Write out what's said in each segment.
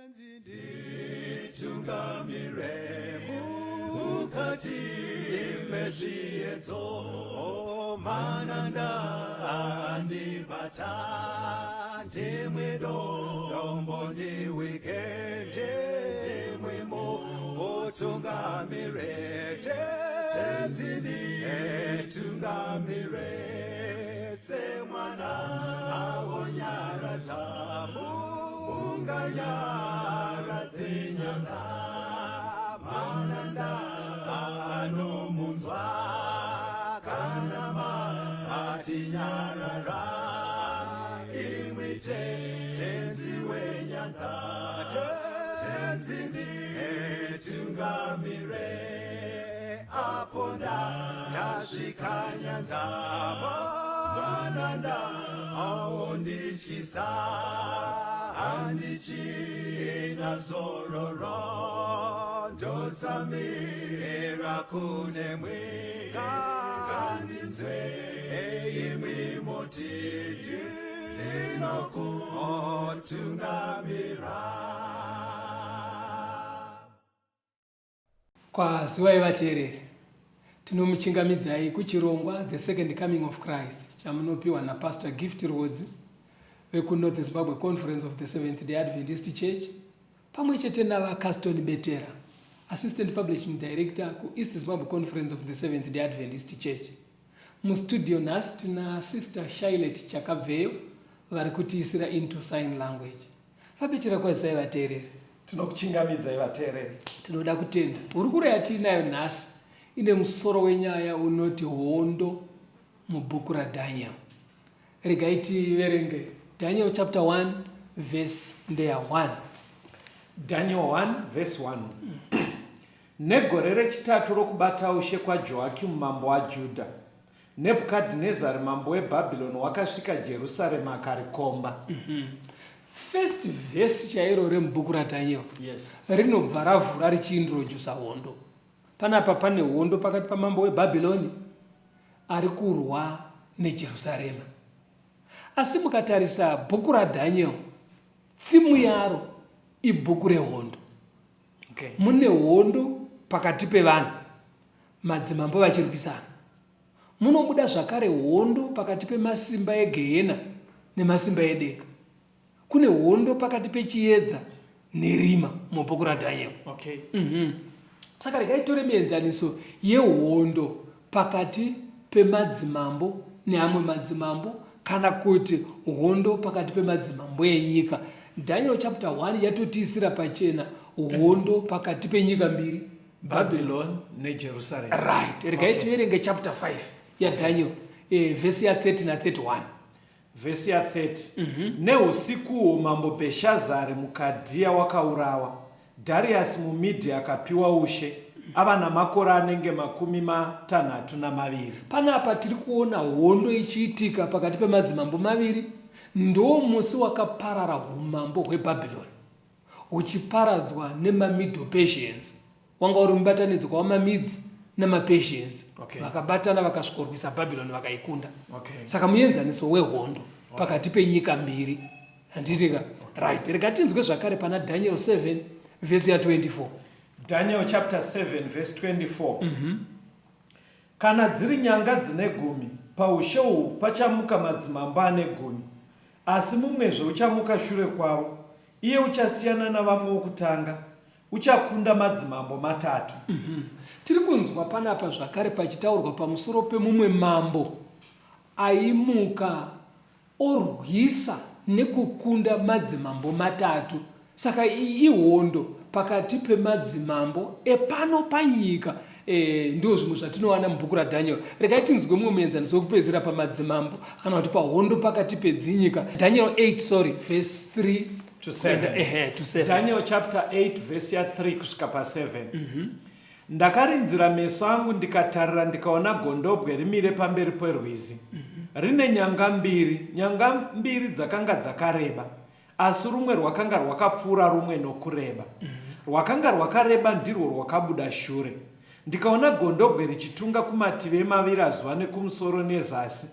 Nditungamire mukati mezviedzo, mananda andibata, ndimwe dombo ndiwike, ndimwe mutungamire, Tenzi nditungamire, semwana awonyaradza munganyaradze nyanga, mananda anomunzwa kana matinyarara, imwi Tenzi wenyanza, Tenzi nditungamire, apo ndasvika nyanza, mananda aondityisa, handichina zororo, ndotsamira kunemwi, ngandinzwe imwi moti ndinokutungamira. Kwaziwai vateereri, tinomuchingamidzai kuchirongwa The Second Coming of Christ chamunopiwa naPastor Gift Rwodzi vekuNorth Zimbabwe Conference of the Seventh Day Adventist Church pamwe chete naVaCaston Betera, Assistant Publishing Director kuEast Zimbabwe Conference of the Seventh Day Adventist Church. Mustudio nhasi tina Sister Shylet Chakabveyo vari kutiisira into sign language. VaBetera kwazisai vateereri. Tinokuchingamidzai vateereri. Tinoda kutenda. Hurukuro yatiinayo nhasi ine musoro wenyaya unoti Hondo mubhuku raDaniel. Regai tiverenge Daniel chapter 1 verse ndeya 1. Daniel 1 verse 1. Negore rechitatu rokubata ushe kwaJoakimu mambo waJudha, Nebhukadhinezari mambo weBhabhironi wakasvika Jerusarema akarikomba. First verse chairo remubhuku raDaniel rinobva ravhura richiintrodusa hondo. Panapa pane hondo pakati pamambo weBhabhironi ari kurwa neJerusarema. Asi mukatarisa bhuku raDaniel, thimu yaro ibhuku rehondo. Mune hondo pakati pevanhu, madzimambo vachirwisana. Munobuda zvakare hondo pakati pemasimba egehena nemasimba edenga. Kune hondo pakati pechiedza nerima mubhuku raDaniel. Saka regai tore mienzaniso yehondo pakati pemadzimambo neamwe madzimambo kana kuti hondo pakati pemadzimambo enyika. Daniel chapter 1 yatotiisira pachena hondo pakati penyika mbiri, Babylon neJerusarema. Right. Regai tiverenge chapter 5 yaDaniel, vhesi ya 30 na 31. Vhesi ya 30. Neusikuhwo mambo Bheshazari muKadhiya wakaurawa, Dhariasi muMidhi akapiwa ushe, ava namakore anenge 62. Panapa tiri kuona hondo ichiitika pakati pemadzimambo maviri. Ndo musi wakaparara umambo hweBhabhironi huchiparadzwa nemaMedo-Persians. Wanga uri mubatanidzwa wamaMedes namaPersians. Vakabatana vakasvikorwisa Bhabhironi vakaikunda. Saka muenzaniso wehondo pakati penyika mbiri. Handiti ka? Right. Rega tinzwe zvakare pana Daniel 7 vhesi ya 24. Daniel chapter 7 verse 24. Kana dziri nyanga dzine gumi, paushe uhu pachamuka madzimambo ane gumi, asi mumwezve uchamuka shure kwavo, iye uchasiyana navamwe wokutanga, uchakunda madzimambo matatu. Tiri kunzwa panapa zvakare pachitaurwa pamusoro pemumwe mambo aimuka orwisa nekukunda madzimambo matatu. Saka iyi ihondo pakati pemadzimambo epano panyika. Ndizvo zvimwe zvatinowana mubhuku raDaniel. Regai tinzwe mumwe muenzaniso wekupedzisira pamadzimambo kana kuti pahondo pakati pedzinyika. Daniel 8, sorry, verse 3 to 7. Ehe, to 7. Daniel chapter 8 verse ya 3 kusvika pa 7. Ndakarinzira meso angu ndikatarira ndikaona gondobwe rimire pamberi perwizi, rine nyanga mbiri, nyanga mbiri dzakanga dzakareba, asi rumwe rwakanga rwakapfuura rumwe nokureba. Rwakanga rwakareba ndirwo rwakabuda shure. Ndikaona gondobwe richitunga kumativi emavirazuva nekumusoro nezasi.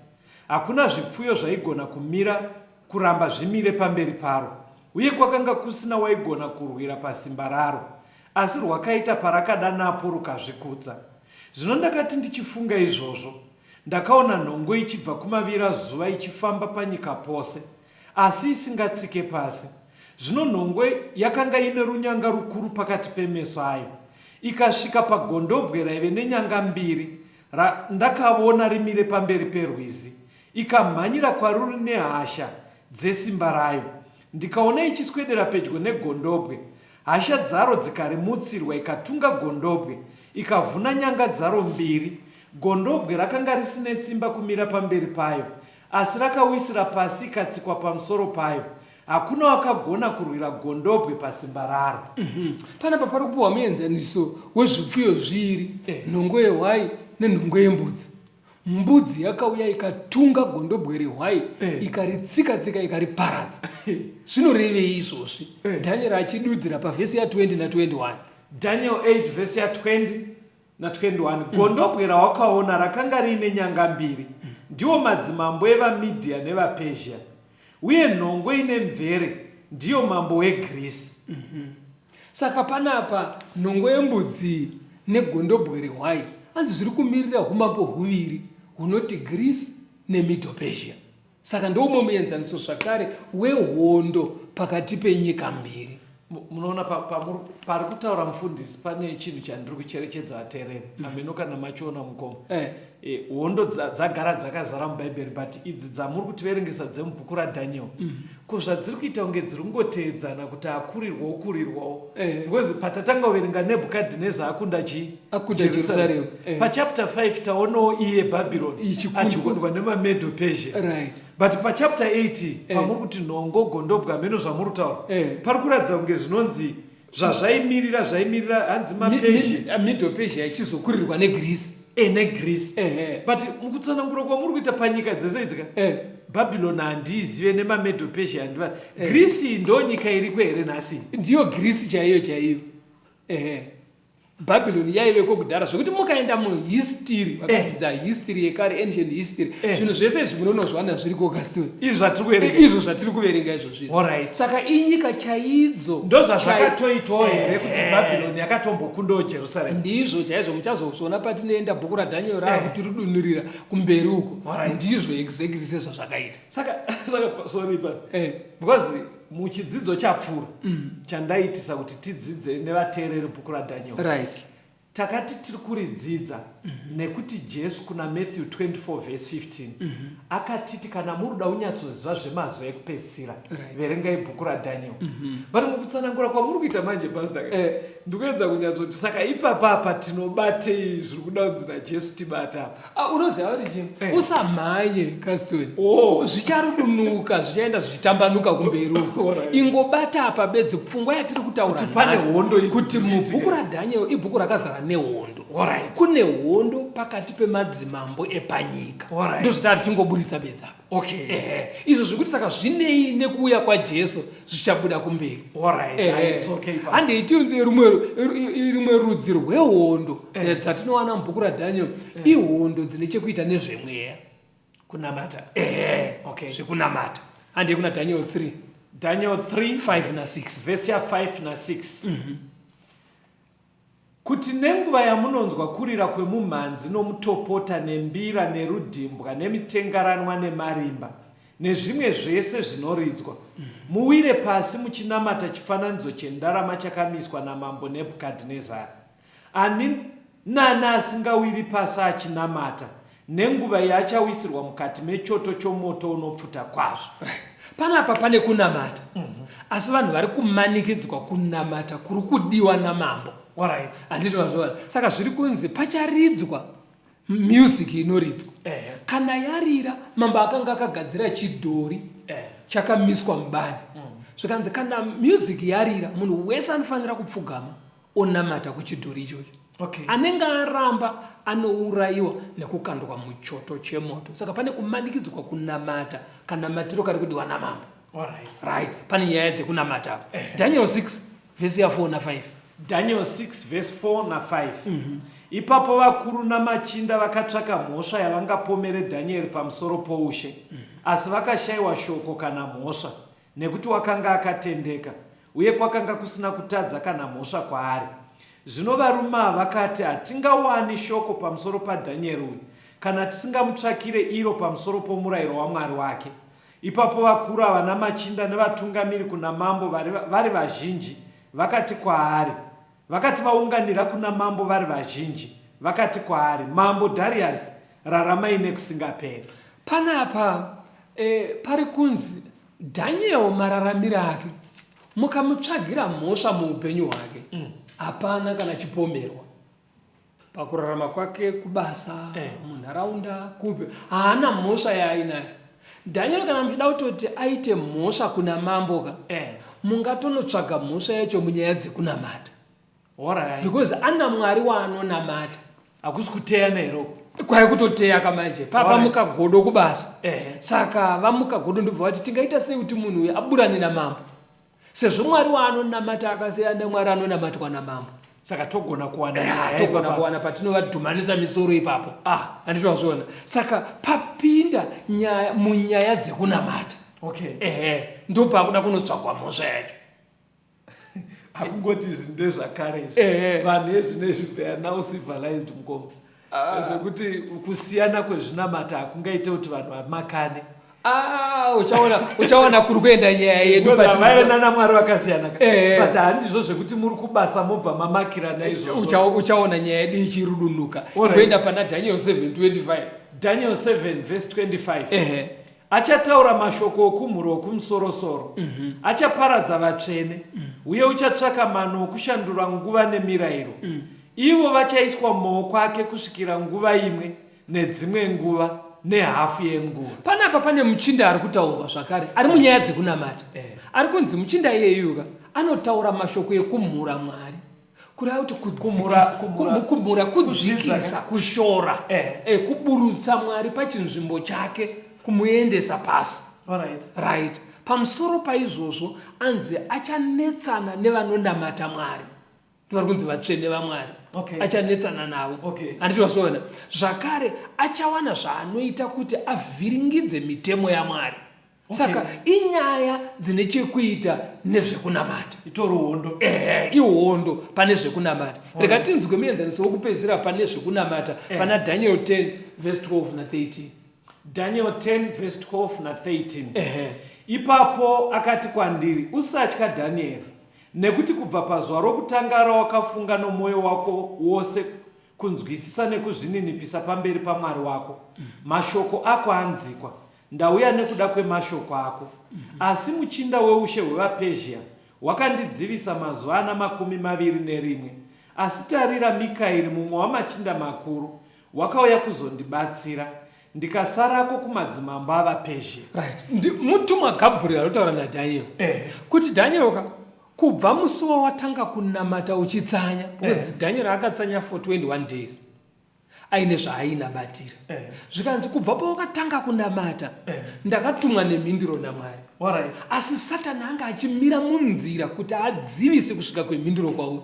Hakuna zvipfuyo zvaigona kumira kuramba zvimire pamberi paro. Uye kwakanga kusina waigona kurwira pasimba raro, asi rwakaita parakada napo rukazvikudza. Zvino ndakati ndichifunga izvozvo, ndakaona nhongo ichibva kumavira zuva ichifamba panyika pose, asi isingatsike pasi. Zvino nhongo yakanga ine runyanga rukuru pakati pemeso ayo, ikasvika pagondobwe raive nenyanga mbiri, randakavona rimire pamberi perwizi, ikamhanyira kwaruri nehasha dzesimba rayo. Ndikaona ichiswedera pedyo negondobwe, hasha dzaro dzikarimutsirwa, ikatunga gondobwe, ikavhuna nyanga dzaro mbiri. Gondobwe rakanga risine simba kumira pamberi payo, asi rakawisira pasi ikatsikwa pamusoro payo. Hakuna wakagona kurwira gondobwe pasimba raro. Panapa pari kupiwa muenzaniso wezvipfuyo zviiri, nhongo yehwai nenhongo yembudzi. Mbudzi yakauya ikatunga gondobwe rehwai ikaritsika-tsika ikariparadza. Zvinorevei izvozvi? Daniel achidudzira pavhesi ya20 na21. Daniel 8 vhesi ya20 na21. Gondobwe rawakaona rakanga riine nyanga mbiri, ndiwo madzimambo evaMidhia nevaPezhia, uye nhongo ine mvere ndiyo mambo weGirisi. Saka panapa nhongo yembudzi negondobwe rehwai hanzi zviri kumirira humambo huviri hunoti Greece neMedo-Persia. Saka ndoumwe muenzaniso zvakare wehondo pakati penyika mbiri. Munoona pari kutaura mufundisi pane chinhu chandiri kucherechedza vateereri. Hameno kana machiona mukoma. Hondo dzagara dzakazara mubhaibheri, but idzi dzamuri kutiverengesa dzemubhuku raDaniel, ko zvadziri kuita kunge dziri kungoteedzana kuti akurirwa okurirwawo, because patatanga kuverenga Nebhukadhineza akunda chii? Akunda Jerusaremu. Pachapter 5 taonawo iye Bhabhironi achikundwa nemaMedo Persia. But pachapter 8 pamuri kuti nhongo gondobwa hameno zvamuri kutaura, pari kuratidza kunge zvinonzi zvazvaimirira zvaimirira hanzi maPersia. Medo Persia ichizokurirwa neGreece. NeGreece. But mukutsanangura kwamuri kuita panyika dzese idzi ka, Babylon handiizive, nemaMedo Persia handiva. Greece ndo nyika iriko here nhasi? Ndiyo Greece chaiyo chaiyo. Ehe. Babylon yaiveko kudhara zvekuti mukaenda muhistory, vakadzidza history yekare, ancient history, zvinhu zvese izvi munonozviwana zviriko kastori. Izvi zvatiri kuverenga. Izvo zvatiri kuverenga izvo zvino. Saka inyika chaidzo. Ndozvazvakatoitwawo here kuti Babylon yakatombokundawo Jerusalem? Ndizvo chaizvo, muchazozviona patinoenda bhuku raDaniel raakutirudunurira kumberi uko. Ndizvo exactly sezvazvakaita. Saka sorry pa. Because muchidzidzo chapfuura chandaitisa kuti tidzidze nevateereri bhuku raDaniel. Takati tiri kuridzidza nekuti Jesu kuna Matthew 24 verse 15 akatiti kana muri kuda kunyatsoziva zvemazuva ekupedzisira, verengai bhuku raDaniel. But mukutsanangura kwamuri kuita manje pastor, ndikuedza kunyatsoti saka ipapa apa tinobatei zviri kuda kunzi naJesu tibata apa? Unoziva kuti chii? Usamhanye Caston. Zvicharudunuka, zvichaenda zvichitambanuka kumberi uko. Ingobata apa bedzi pfungwa yatiri kutaura Kuti pane nhasi, hondo idzi kuti dziri kuitika. mubhuku raDaniel ibhuku rakazara nehondo. Kune hondo pakati pemadzimambo epanyika. Ndozvatari tichingoburitsa bedzi apa. Ehe. Izvo zvekuti saka zvinei nekuuya kwaJesu zvichabuda kumberi. Ehe. It's okay, Pastor. Handei tiunze rimwe rudzi rwehondo dzatinowana mubhuku raDaniel. Ihondo dzine chekuita nezvemweya. Kunamata. Ehe. Zvekunamata. Handei kuna Daniel 3. Daniel 3, 5 na 6. Verse ya 5 na 6. Kuti nenguva yamunonzwa kurira kwemumhanzi nomutopota nembira nerudhimbwa nemitengaranwa nemarimba nezvimwe zvese zvinoridzwa, muwire pasi muchinamata chifananidzo chendarama chakamiswa namambo Nebhukadhinezari. Ani nani asingawiri pasi achinamata, nenguva iyi achawisirwa mukati mechoto chomoto unopfuta kwazvo. Panapa pane kunamata, asi vanhu vari kumanikidzwa kunamata kuri kudiwa namambo. Handiti mazviona? Saka zviri kunzi pacharidzwa music inoridzwa. Kana yarira, mambo akanga akagadzira chidhori chakamiswa mubani. Zvikanzi kana music yarira, munhu wese anofanira kupfugama onamata kuchidhori ichocho. Anenge aramba anourayiwa nekukandwa muchoto chemoto. Saka pane kumanikidzwa kunamata kanamatiro kari kudiwa namambo. Right. Pane nyaya dzekunamata apa. Daniel 6 vhesi ya 4 na 5. Daniel 6 vhesi 4 na 5. Ipapo vakuru namachinda vakatsvaka mhosva yavangapomere Dhanieri pamusoro poushe, asi vakashayiwa shoko kana mhosva. nekuti wakanga akatendeka, uye kwakanga kusina kutadza kana mhosva kwaari. Zvino varume ava vakati, Hatingawani shoko pamusoro paDhanieri uyu, kana tisingamutsvakire iro pamusoro pomurayiro waMwari wake. Ipapo vakuru ava namachinda nevatungamiri kuna mambo vari, vari vazhinji vakati kwaari, Vakati vaunganira kuna mambo vari vazhinji, vakati kwaari, Mambo Dhariasi, raramai nekusingaperi. Panapa e, pari kunzi Daniel mararamiro ake mukamutsvagira mhosva muupenyu hwake hapana kana chipomerwa pakurarama kwake kubasa eh. munharaunda kupi haana mhosva yaainayo daniel kana muchida kutoti aite mhosva kuna mambo ka eh. mungatonotsvaga mhosva yacho munyaya dzekunamata right. because ana mwari waanonamata hakusi kuteya nero kwai kutoteya kamanje papa right. mukagodo kubasa eh. saka vamukagodo ndobva vati tingaita sei kuti munhu uyu aburane namambo Sezvo Mwari waanonamata akasiyana neMwari anonamatwa namambo. Saka togona kuwana nyaya togona kuwana patinovadhumanisa misoro ipapo. Ah, handiti wazviona. Saka papinda nyaya munyaya dzekunamata. Okay. Ehe, ndopakuda kunotsvagwa mhosva yacho. Hakungoti izvi ndezvakare izvi. Vanhu ezvinezvi they are now civilized mukoma. Ah. Zvekuti kusiyana kwezvinamata hakungaite kuti vanhu vamakane. Ah, uchaona uchaona kuri kuenda nyaya yedu vaive nana mwari vakasiyana eh. but handizvo zvekuti muri kubasa mobva mamakirana izvozvo uchaona nyaya yedu ichirudunuka kuenda pana daniel 7:25 daniel 7 verse 25 ehe achataura mashoko okumhuro okumusorosoro mm -hmm. achaparadza vatsvene mm. uye uchatsvaka mano okushandura nguva nemirayiro mm. ivo vachaiswa mumaoko ake kusvikira nguva imwe nedzimwe nguva nehafu yenguva. Panapa pane muchinda ari kutaurwa zvakare ari munyaya dzekunamata. Eh. Ari kunzi muchinda iyeyuka anotaura mashoko ekumhura Mwari. Kureva kuti kumhura, kudzikisa, kushora, eh. Eh, kuburutsa Mwari pachinzvimbo chake, kumuendesa pasi. Right. Right. Pamusoro paizvozvo anzi achanetsana nevanonamata Mwari. vari kunzi vatsvene vamwari okay. achanetsana navo okay. handiti wazviona zvakare achawana zvaanoita kuti avhiringidze mitemo yamwari okay. saka inyaya dzine chekuita nezvekunamata itori hondo ehe ihondo pane zvekunamata okay. rega tinzwe muenzaniso wokupedzisira pane zvekunamata eh. pana daniel 10 verse 12 na13 Daniel 10 verse 12 na 13 ehe ipapo akati kwandiri usatya dhanieri Nekuti kubva pazuva rokutanga rawakafunga nomwoyo wako wose kunzwisisa nekuzvininipisa pamberi paMwari wako, mashoko ako anzikwa, ndauya nekuda kwemashoko ako. Asi muchinda weushe hwevaPezhia wakandidzivisa mazuva ana 21. Asi tarira, Mikaeri, mumwe wamachinda makuru, wakauya kuzondibatsira, ndikasarako kumadzimambo avaPezhia. Right. Mutumwa Gabriel anotaura naDaniel eh. kuti Daniel ka kubva musi wawatanga kunamata uchitsanya because eh. Daniel akatsanya for 21 days aine zvaainamatira eh. zvikanzi kubva pawakatanga kunamata eh. ndakatumwa nemhinduro namwari right. asi satani anga achimira munzira kuti adzivise kusvika kwemhinduro kwauri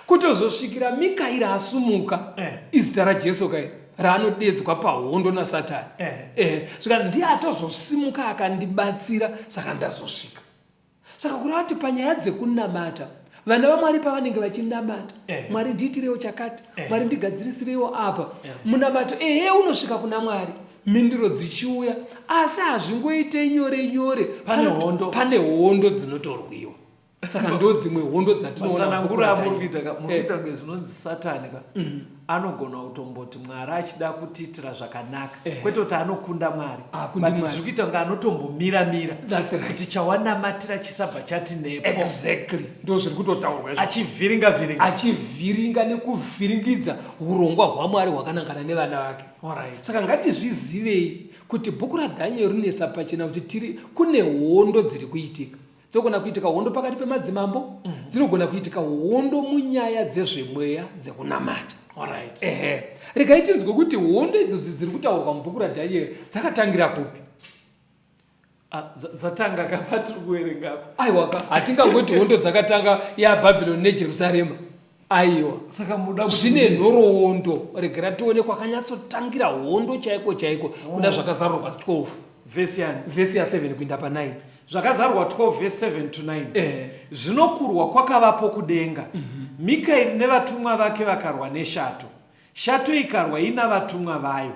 Kutozosvikira Mikaeri asumuka, eh. izita raJesu kai raanodedzwa pahondo naSatani. Eh. Eh, zvikanzi ndiye atozosimuka akandibatsira saka ndazosvika. Saka kureva kuti panyaya dzekunamata vana vaMwari pavanenge vachinamata eh. Mwari ndiitirewo chakati eh. Mwari ndigadzirisirewo apa eh. Munamato ehe unosvika kuna Mwari mhinduro dzichiuya asi hazvingoite nyore nyore pane hondo, pane hondo dzinotorwiwa saka ndo dzimwe hondo dzatinoonatsanangura amuri kuita ka muri kuita kunge zvinonzi satani ka mm. anogona kutomboti mwari achida kutiitira zvakanaka eh. kwete kuti anokunda mwari ah, but zviri kuita kunge anotombomira mira kuti chawanamatira chisabva chati nepo exactly ndo zviri kutotaurwa achivhiringa vhiringa achivhiringa nekuvhiringidza urongwa hwamwari hwakanangana nevana vake right. saka ngatizvizivei kuti bhuku radhanieri rinesa pachena kuti tiri kune hondo dziri kuitika Dzinogona kuitika hondo pakati pemadzimambo, mm. dzinogona kuitika hondo munyaya dzezvemweya dzekunamata. Alright. Ehe. Regai tinzwe kuti hondo idzodzi dziri kutaurwa mubhuku raDhanieri dzakatangira kupi? Ah, dzatanga ka patiri kuverenga apa. Aiwa ka, hatingangoti hondo dzakatanga yaBhabhironi neJerusarema. Aiwa. Saka muda zvine nhoroondo. Regera tione kwakanyatsotangira hondo chaiko chaiko kuna oh. Zvakazarurwa 12. Vhesi yani? Vhesi ya 7 kuinda pa 9. Zvakazarurwa 12 verse 7 to 9. Eh. Zvino kurwa kwakavapo kudenga. Mikaeri nevatumwa vake vakarwa neshato. Shato ikarwa ina vatumwa vayo.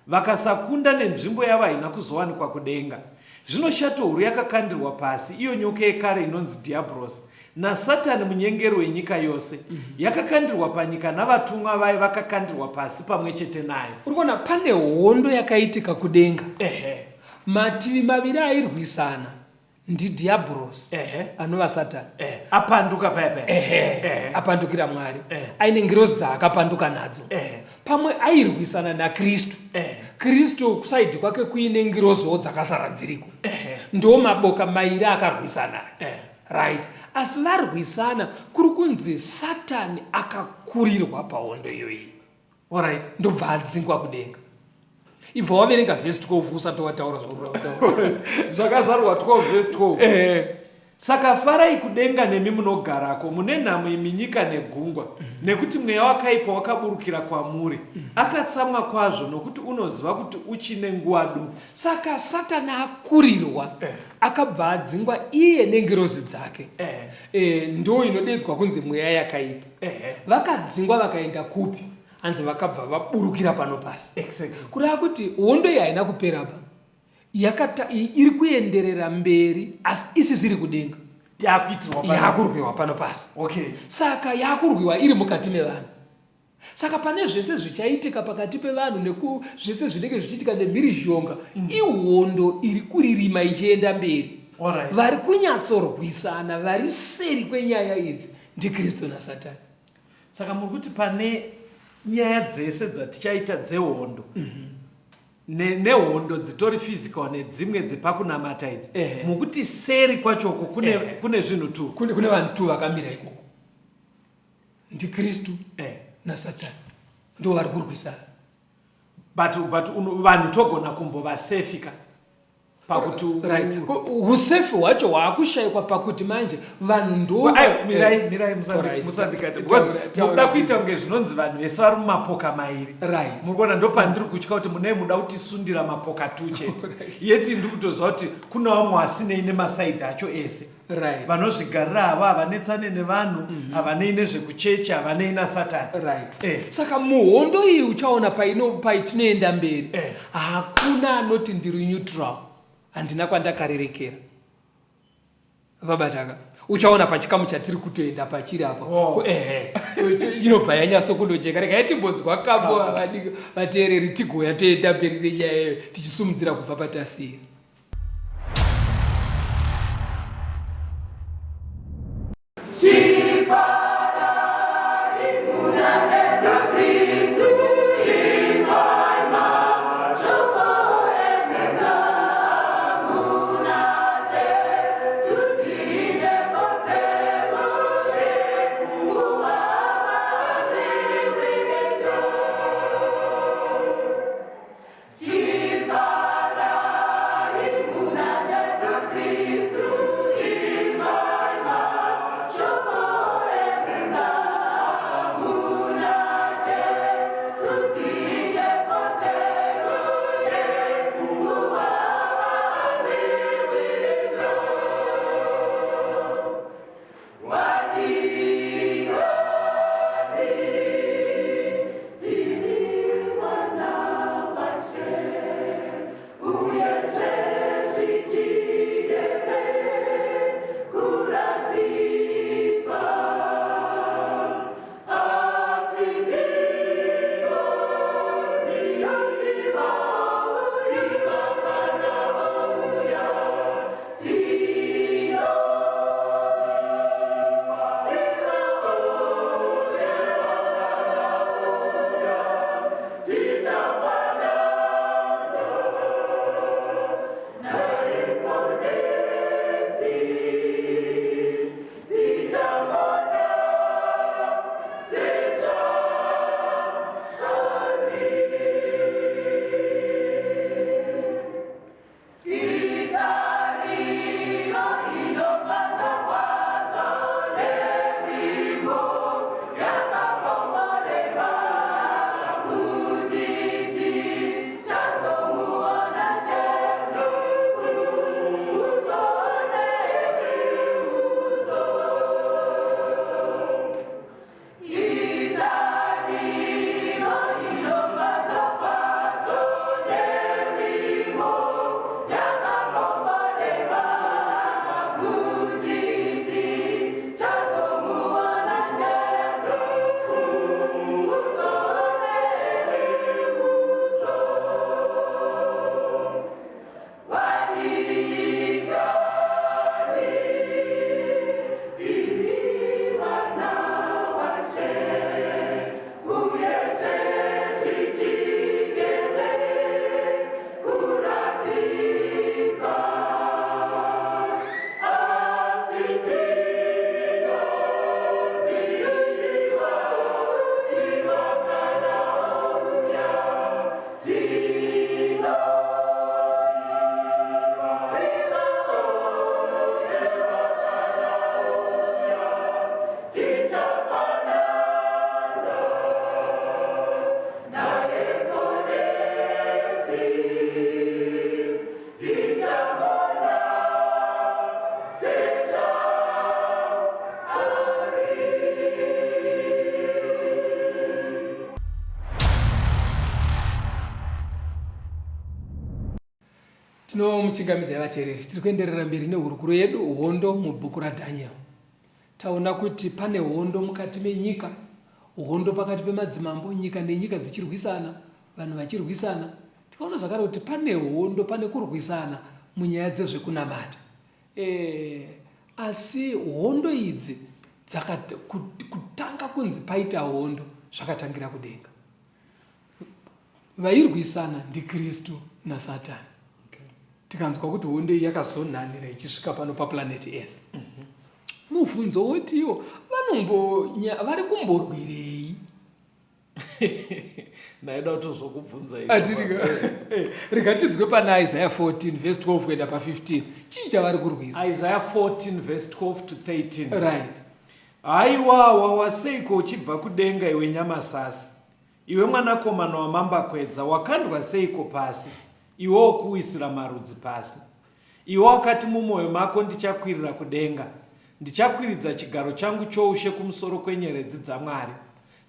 Vakasakunda nenzvimbo yavo haina kuzowanikwa kudenga. Zvino shato huru yakakandirwa pasi, iyo nyoka yekare inonzi Dhiabhorosi, naSatani munyengeri wenyika yose, yakakandirwa panyika navatumwa vayo vakakandirwa pasi pamwe chete nayo. Uri kuona pane hondo yakaitika kudenga. Ehe. Mativi maviri airwisana ndidhiabhorosi Ehe. anova Satani. Eh, apanduka paya paya. Ehe. Ehe. Apandukira Mwari. Eh. Aine ngirozi dzaakapanduka nadzo. Ehe. Pamwe airwisana naKristu. Ehe. Kristu kusaidhi kwake kuine ngiroziwo dzakasara dziriko. Ehe. Ndo maboka mairi akarwisana. Ehe. Right. Asi varwisana kuri kunzi Satani akakurirwa pahondo iyoyi. Alright. Ndobva adzingwa kudenga. Ibva waverenga vhesi 12 usati wataura zvauri kutaura. Zvakazarurwa 12 vhesi 12. Eh. Saka farai kudenga nemi munogarako, mune nhamo imi nyika negungwa, nekuti mweya wakaipa wakaburukira kwamuri. Akatsamwa kwazvo, nokuti unoziva kuti uchine nguva duku. Saka Satani akurirwa Eh. akabva adzingwa iye nengirozi dzake. Eh. Eh, ndo inodedzwa kunzi mweya yakaipa. Ehe. Vakadzingwa vakaenda kupi? Hanzi vakabva vaburukira pano pasi. Exactly. Kureva kuti hondo iyi haina kupera ba. Yakata, iri kuenderera mberi asi isisiri kudenga. Yakuitirwa pano. Yakurwiwa pano pasi. Okay. Saka yakurwiwa iri mukati mevanhu. Saka pane zvese zvichaitika pakati pevanhu neku zvese zvinenge zvichiitika nemhirizhonga ihondo iri kuririma ichienda mberi. Alright. Vari kunyatsorwisana vari seri kwenyaya idzi ndiKristu naSatani. Saka muri kuti pane nyaya dzese dzatichaita dzehondo nehondo dzitori physical nedzimwe dzepakunamata idzi, Ehe. mukuti seri kwachoko Ehe. kune zvinhu tu. Kune vanhu tu vakamira ikoko. NdiKristu Eh. naSatani ndo vari kurwisana. But vanhu togona kumbovasefika pakuti Right. Usefi hwacho hwaakushayikwa pakuti manje vanhu ndo Aiwa, mirai, mirai, Alright. musandikate. Taura, Because taura. mukuda kuita kunge zvinonzi vanhu vese vari mumapoka mairi. Right. Muri kuona ndopandiri kutya kuti munee muda kutisundira mapoka tu chete. Yeti ndiri kutoziva kuti kuna vamwe vasinei nemasaidhi acho ese. Right. Vanozvigarira havo havanetsane nevanhu, havanei nezvekuchechi, havanei naSatani. Right. Eh. Saka muhondo iyi uchaona paitinoenda mberi. Eh. Hakuna anoti ndiri neutral. Handina kwandakarerekera. Vabataka. Uchaona pachikamu chatiri kutoenda pachiri apa. Oh. Ehe. Inobva yanyatsokunojeka. Regai timbonzwa kambo vateereri tigoya toenda mberi nenyaya iyoyo tichisumudzira kubva patasiya. Chifara Tinomuchingamidzai vateereri, tiri kuenderera mberi nehurukuro yedu hondo mubhuku raDaniel. Taona kuti pane hondo mukati menyika, hondo pakati pemadzimambo, nyika nenyika dzichirwisana, vanhu vachirwisana. Tikaona zvakare kuti pane hondo, pane kurwisana munyaya dzezvekunamata. E, asi hondo idzi kutanga kunzi paita hondo zvakatangira kudenga. Vairwisana ndiKristu naSatani. Okay. Tikanzwa kuti hondo iyi yakazonhanira ichisvika pano paplanet Earth. Mubvunzo wotiwo vanombo vari kumborwirei? Ndaida kutozokubvunza Rega tinzwe pana Isaiah 14 verse 12 kuenda pa 15. Chii chavari kurwira? Isaiah 14 verse 12 to 13. Right. Haiwa wawa seiko uchibva kudenga iwe nyamasasi? Iwe mwanakomana wamambakwedza, wakandwa seiko pasi, iwe wokuwisira marudzi pasi? Iwe wakati mumwoyo mako, Ndichakwirira kudenga, ndichakwiridza chigaro changu choushe kumusoro kwenyeredzi dzaMwari,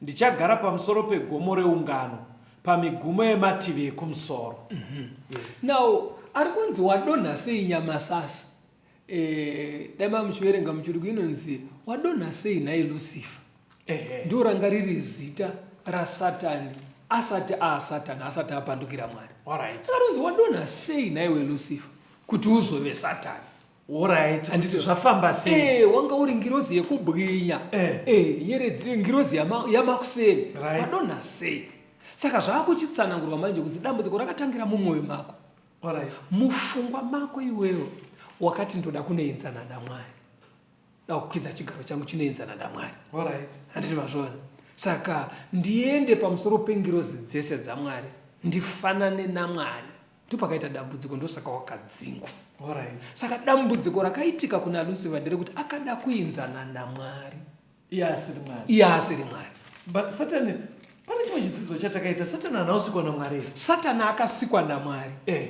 ndichagara pamusoro pegomo reungano, pamigumo yemativi ekumusoro. Yes. Now, ari kunzi wadonha sei nyamasasi? Eh, dai mamuchiverenga muchirungu inonzi wadonha sei nhai Lucifer? Ndo ranga riri zita raSatani asati aaSatani, asati apandukira Mwari. Saka rinonzi wadonha sei nhaiwe Lucifer kuti uzove Satani? Alright. Handiti zvafamba sei? Eh, wanga uri ngirozi yekubwinya. Eh, eh nyeredzi ngirozi yamakuseni. Right. Wadonha sei? Saka zvakuchitsanangurwa manje kunzi dambudziko rakatangira mumwoyo mako. Alright. Mufungwa mako iwewe wakati ndoda kunoenzana naMwari. Da kukwidza chigaro changu chinoenzana naMwari. Alright. Handiti mazviona? Saka ndiende pamusoro pengirozi dzese dzaMwari ndifanane naMwari. Ndopakaita dambudziko ndosaka wakadzingwa. Alright. Saka dambudziko rakaitika kuna Lucifer nderekuti akada kuenzana naMwari. Iye asiri Mwari. Iye asiri Mwari. But Satan, pane chimwe chidzidzo chatakaita, Satan haana kusikwa naMwari here? Satan akasikwa naMwari. Eh.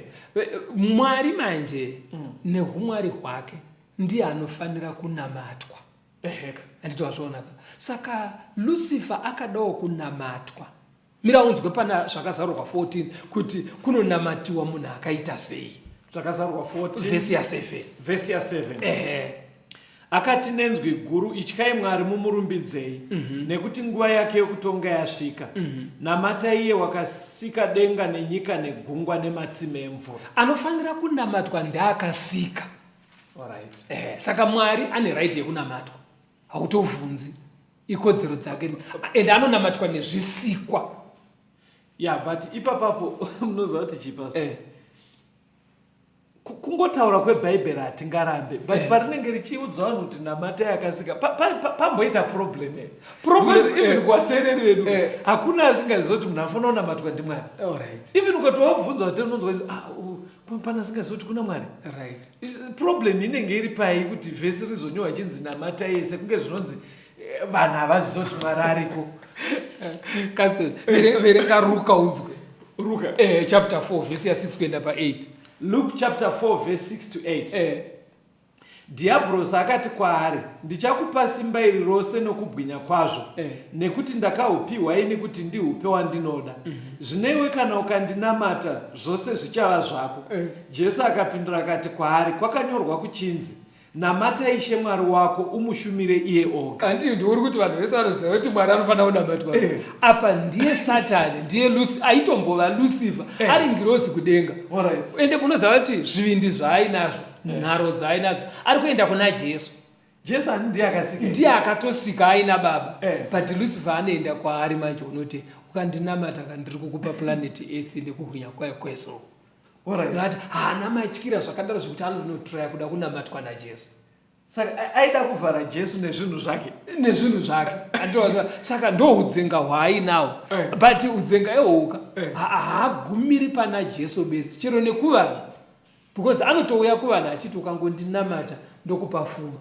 Mwari manje nehumwari hwake ndiye anofanira kunamatwa. Eheka. Handiti wazvionaka? Saka Lucifer akadawo kunamatwa. Mira unzwe pana Zvakazarurwa 14 kuti kunonamatiwa munhu akaita sei. Zvakazarurwa 14 vhesi ya 7. Vhesi ya 7. Ehe. Akati nenzwi guru, Ityai Mwari mumurumbidzei, nekuti nguva yake yokutonga yasvika. Namatai iye wakasika denga nenyika negungwa nematsime emvura. Anofanira kunamatwa ndeakasika. Alright. Eh, saka Mwari ane right yekunamatwa. Hautovhunzi. Ikodzero dzake and anonamatwa nezvisikwa. Yeah, but ipapapo munoziva kuti chii pastor? Eh. Kungotaura kwebhaibheri hatingarambe but eh. parinenge richiudza vanhu kuti namata yakasika pamboita problem eh. Because even eh. kuvateereri vedu eh. hakuna asingazivi kuti munhu afanira kunamatwa ndimwari. Even ukati wabvunza vateereri unonzwa kuti ah, pane asingazivi kuti kuna Mwari. Problem inenge iri pai kuti vhesi rizonyorwa ichinzi namata yese kunge zvinonzi vanhu havazivi kuti Mwari ariko. Caston, verenga Ruka unzwe. Ruka. Chapter 4 vhesi ya 6 kuenda pa 8. Luke chapter 4 verse 6 to 8. Dhiabhorosi akati kwaari, Ndichakupa simba iri rose nokubwinya kwazvo, nekuti ndakahupiwa ini kuti ndihupe wandinoda. Zvino iwe kana ukandinamata, zvose zvichava zvako. Jesu akapindura akati kwaari, Kwakanyorwa kuchinzi, Namata Ishe Mwari wako, umushumire iye oga. Handiti ndiuri kuti vanhu vese vanoziva kuti Mwari anofanira kunamatwa. Apa ndiye Satani, ndiye Lucy, aitombova Lucifer, ari ngirozi kudenga. Ende munoziva kuti zvivindi zvaainazvo, nharo dzaainadzo, ari kuenda kuna Jesu. Jesu ani ndiye akasika? Ndiye akatosika aina baba. But Lucifer anoenda kwaari manje unoti ukandinamata ka ndiri kukupa planet Earth nekuhwinya kwayo kwese uku. Alright. Haana matyira zvakadaro zvekuti anonotraya kuda kunamatwa naJesu. Saka aida kuvhara Jesu nezvinhu zvake. Nezvinhu zvake. Saka ndohudzenga hwaainawo. But udzenga ihohuka haagumiri pana Jesu bedzi chero nekuvanhu. Because anotouya kuvanhu achiti ukangondinamata ndokupa fuma.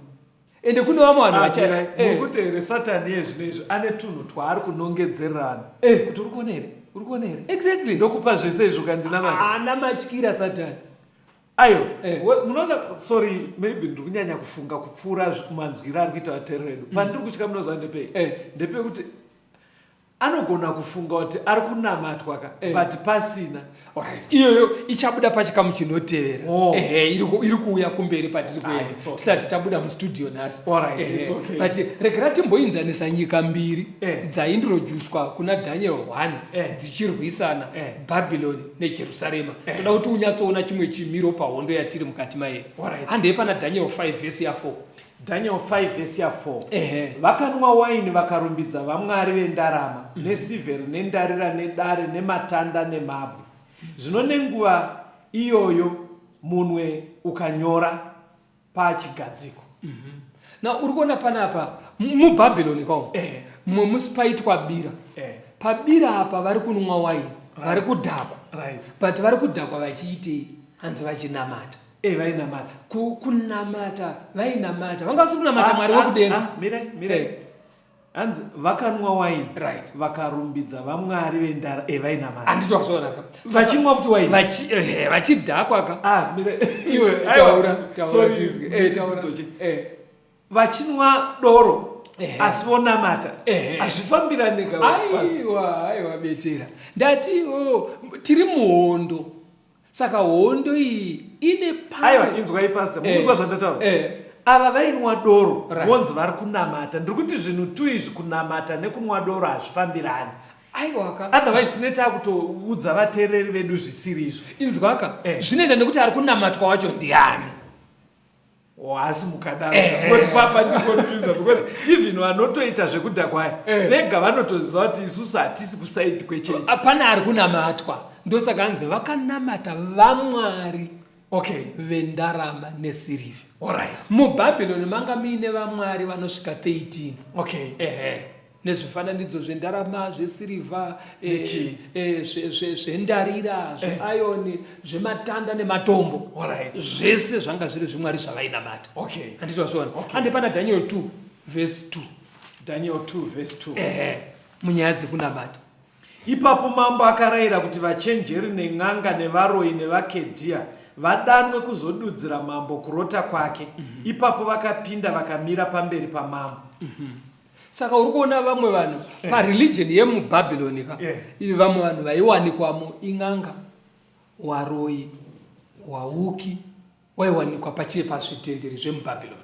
Ende kune vamwe vanhu vacha Nokuti here Satani iye zvino izvi ane tunhu twaari kunongedzerana kuti uri kuona here? Uri kuona here? Exactly. Ndokupa zvese izvi ukandinamata. Haana matyira Satani. Ayo, munoona, sorry, maybe ndiri kunyanya kufunga kupfuura manzwiro ari kuita vateereri vedu. Pandiri kutya munoziva ndepei? Ndepekuti. Anogona kufunga kuti ari kunamatwa ka Eh. but pasina. Alright. Iyoyo ichabuda pachikamu chinotevera. Oh. Ehe, iri kuuya kumberi patiri Ah, kuenda. it's okay. Tisati tabuda mustudio nhasi. Alright, Ehe, it's okay. But regera timboinzanisa nyika mbiri Eh. dzaintroducwa kuna Daniel 1 Eh. dzichirwisana Eh. Babylon neJerusarema. Toda kuti unyatsoona chimwe chimiro pahondo yatiri mukati mayo. Alright. Handei pana Daniel 5 vhesi ya 4. Daniel 5 vhesi ya 4. Ehe. Vakanwa waini vakarumbidza vamwari vendarama nesivheri nendarira nedare nematanda nemabwe. Zvino nenguva iyoyo munwe ukanyora pachigadziko. Na uri kuona panapa muBhabhiloni kawo Eh. mumwe musi paitwa bira. Eh. Pabira apa vari kunwa waini, vari kudhakwa. Right. But vari kudhakwa vachiitei? Hanzi vachinamata. Eh, vainamata. Kunamata, vainamata. Vanga vasiri kunamata Mwari wekudenga. Ah, mirai, mirai. Eh. Hanzi vakanwa waini. Right. Vakarumbidza vamwari vendara. Eh, vainamata. Handiti wazviona ka? Vachimwa futi waini. Vachidhakwa ka. Ah, mirai. Iwe Aiwa, taura, taura sorry, tizwe. Eh, taura. ndidzoche. Eh. Vachinwa doro Ehe. asi vonamata. Ehe. Hazvifambirani ka. Pastor. Aiwa, aiwa betera. Ndati oh, tiri muhondo. Saka hondo iyi ine pamwe. Aiwa, inzwai pastor, Eh. mukunzwa zvandataura. Eh. Ava vainwa doro, Right. vonzi vari kunamata. Ndiri kuti zvinhu tu izvi kunamata nekunwa doro hazvifambirani. Aiwa ka. Otherwise tine takutoudza vateereri vedu zvisiri izvo. Inzwa ka. Eh. Zvinoenda nekuti ari kunamatwa wacho ndiani. Oh, asi mukadaro. Eh. Because papa ndiconfusa because even vanotoita zvekudhakwa aya, Eh. vega vanotoziva kuti isusu hatisi kusaidi kwechechi. Hapana ari kunamatwa. Ndosaka hanzi vakanamata vamwari Okay. vendarama nesirivha. All right. MuBhabhiloni manga muine vamwari vanosvika 13. Okay. Ehe. Nezvifananidzo zvendarama, zvesirivha, Nechii? zvendarira, zveayoni, zvematanda nematombo. All right. Zvese zvanga zviri zvimwari zvavainamata. Okay. Handiti wazviona? Okay. Hande pana Daniel 2 verse 2. Daniel 2 verse 2. Ehe. Munyaya dzekunamata. Ipapo mambo akarayira kuti vachenjeri nen'anga nevaroyi nevakedhia vadanwe kuzodudzira mambo kurota kwake. Ipapo vakapinda vakamira pamberi pamambo. Saka uri kuona vamwe vanhu pareligion yemuBhabhiloni ka, vamwe vanhu vaiwanikwamo in'anga, waroyi, wauki, waiwanikwa pachie pazvitenderi zvemuBhabhiloni.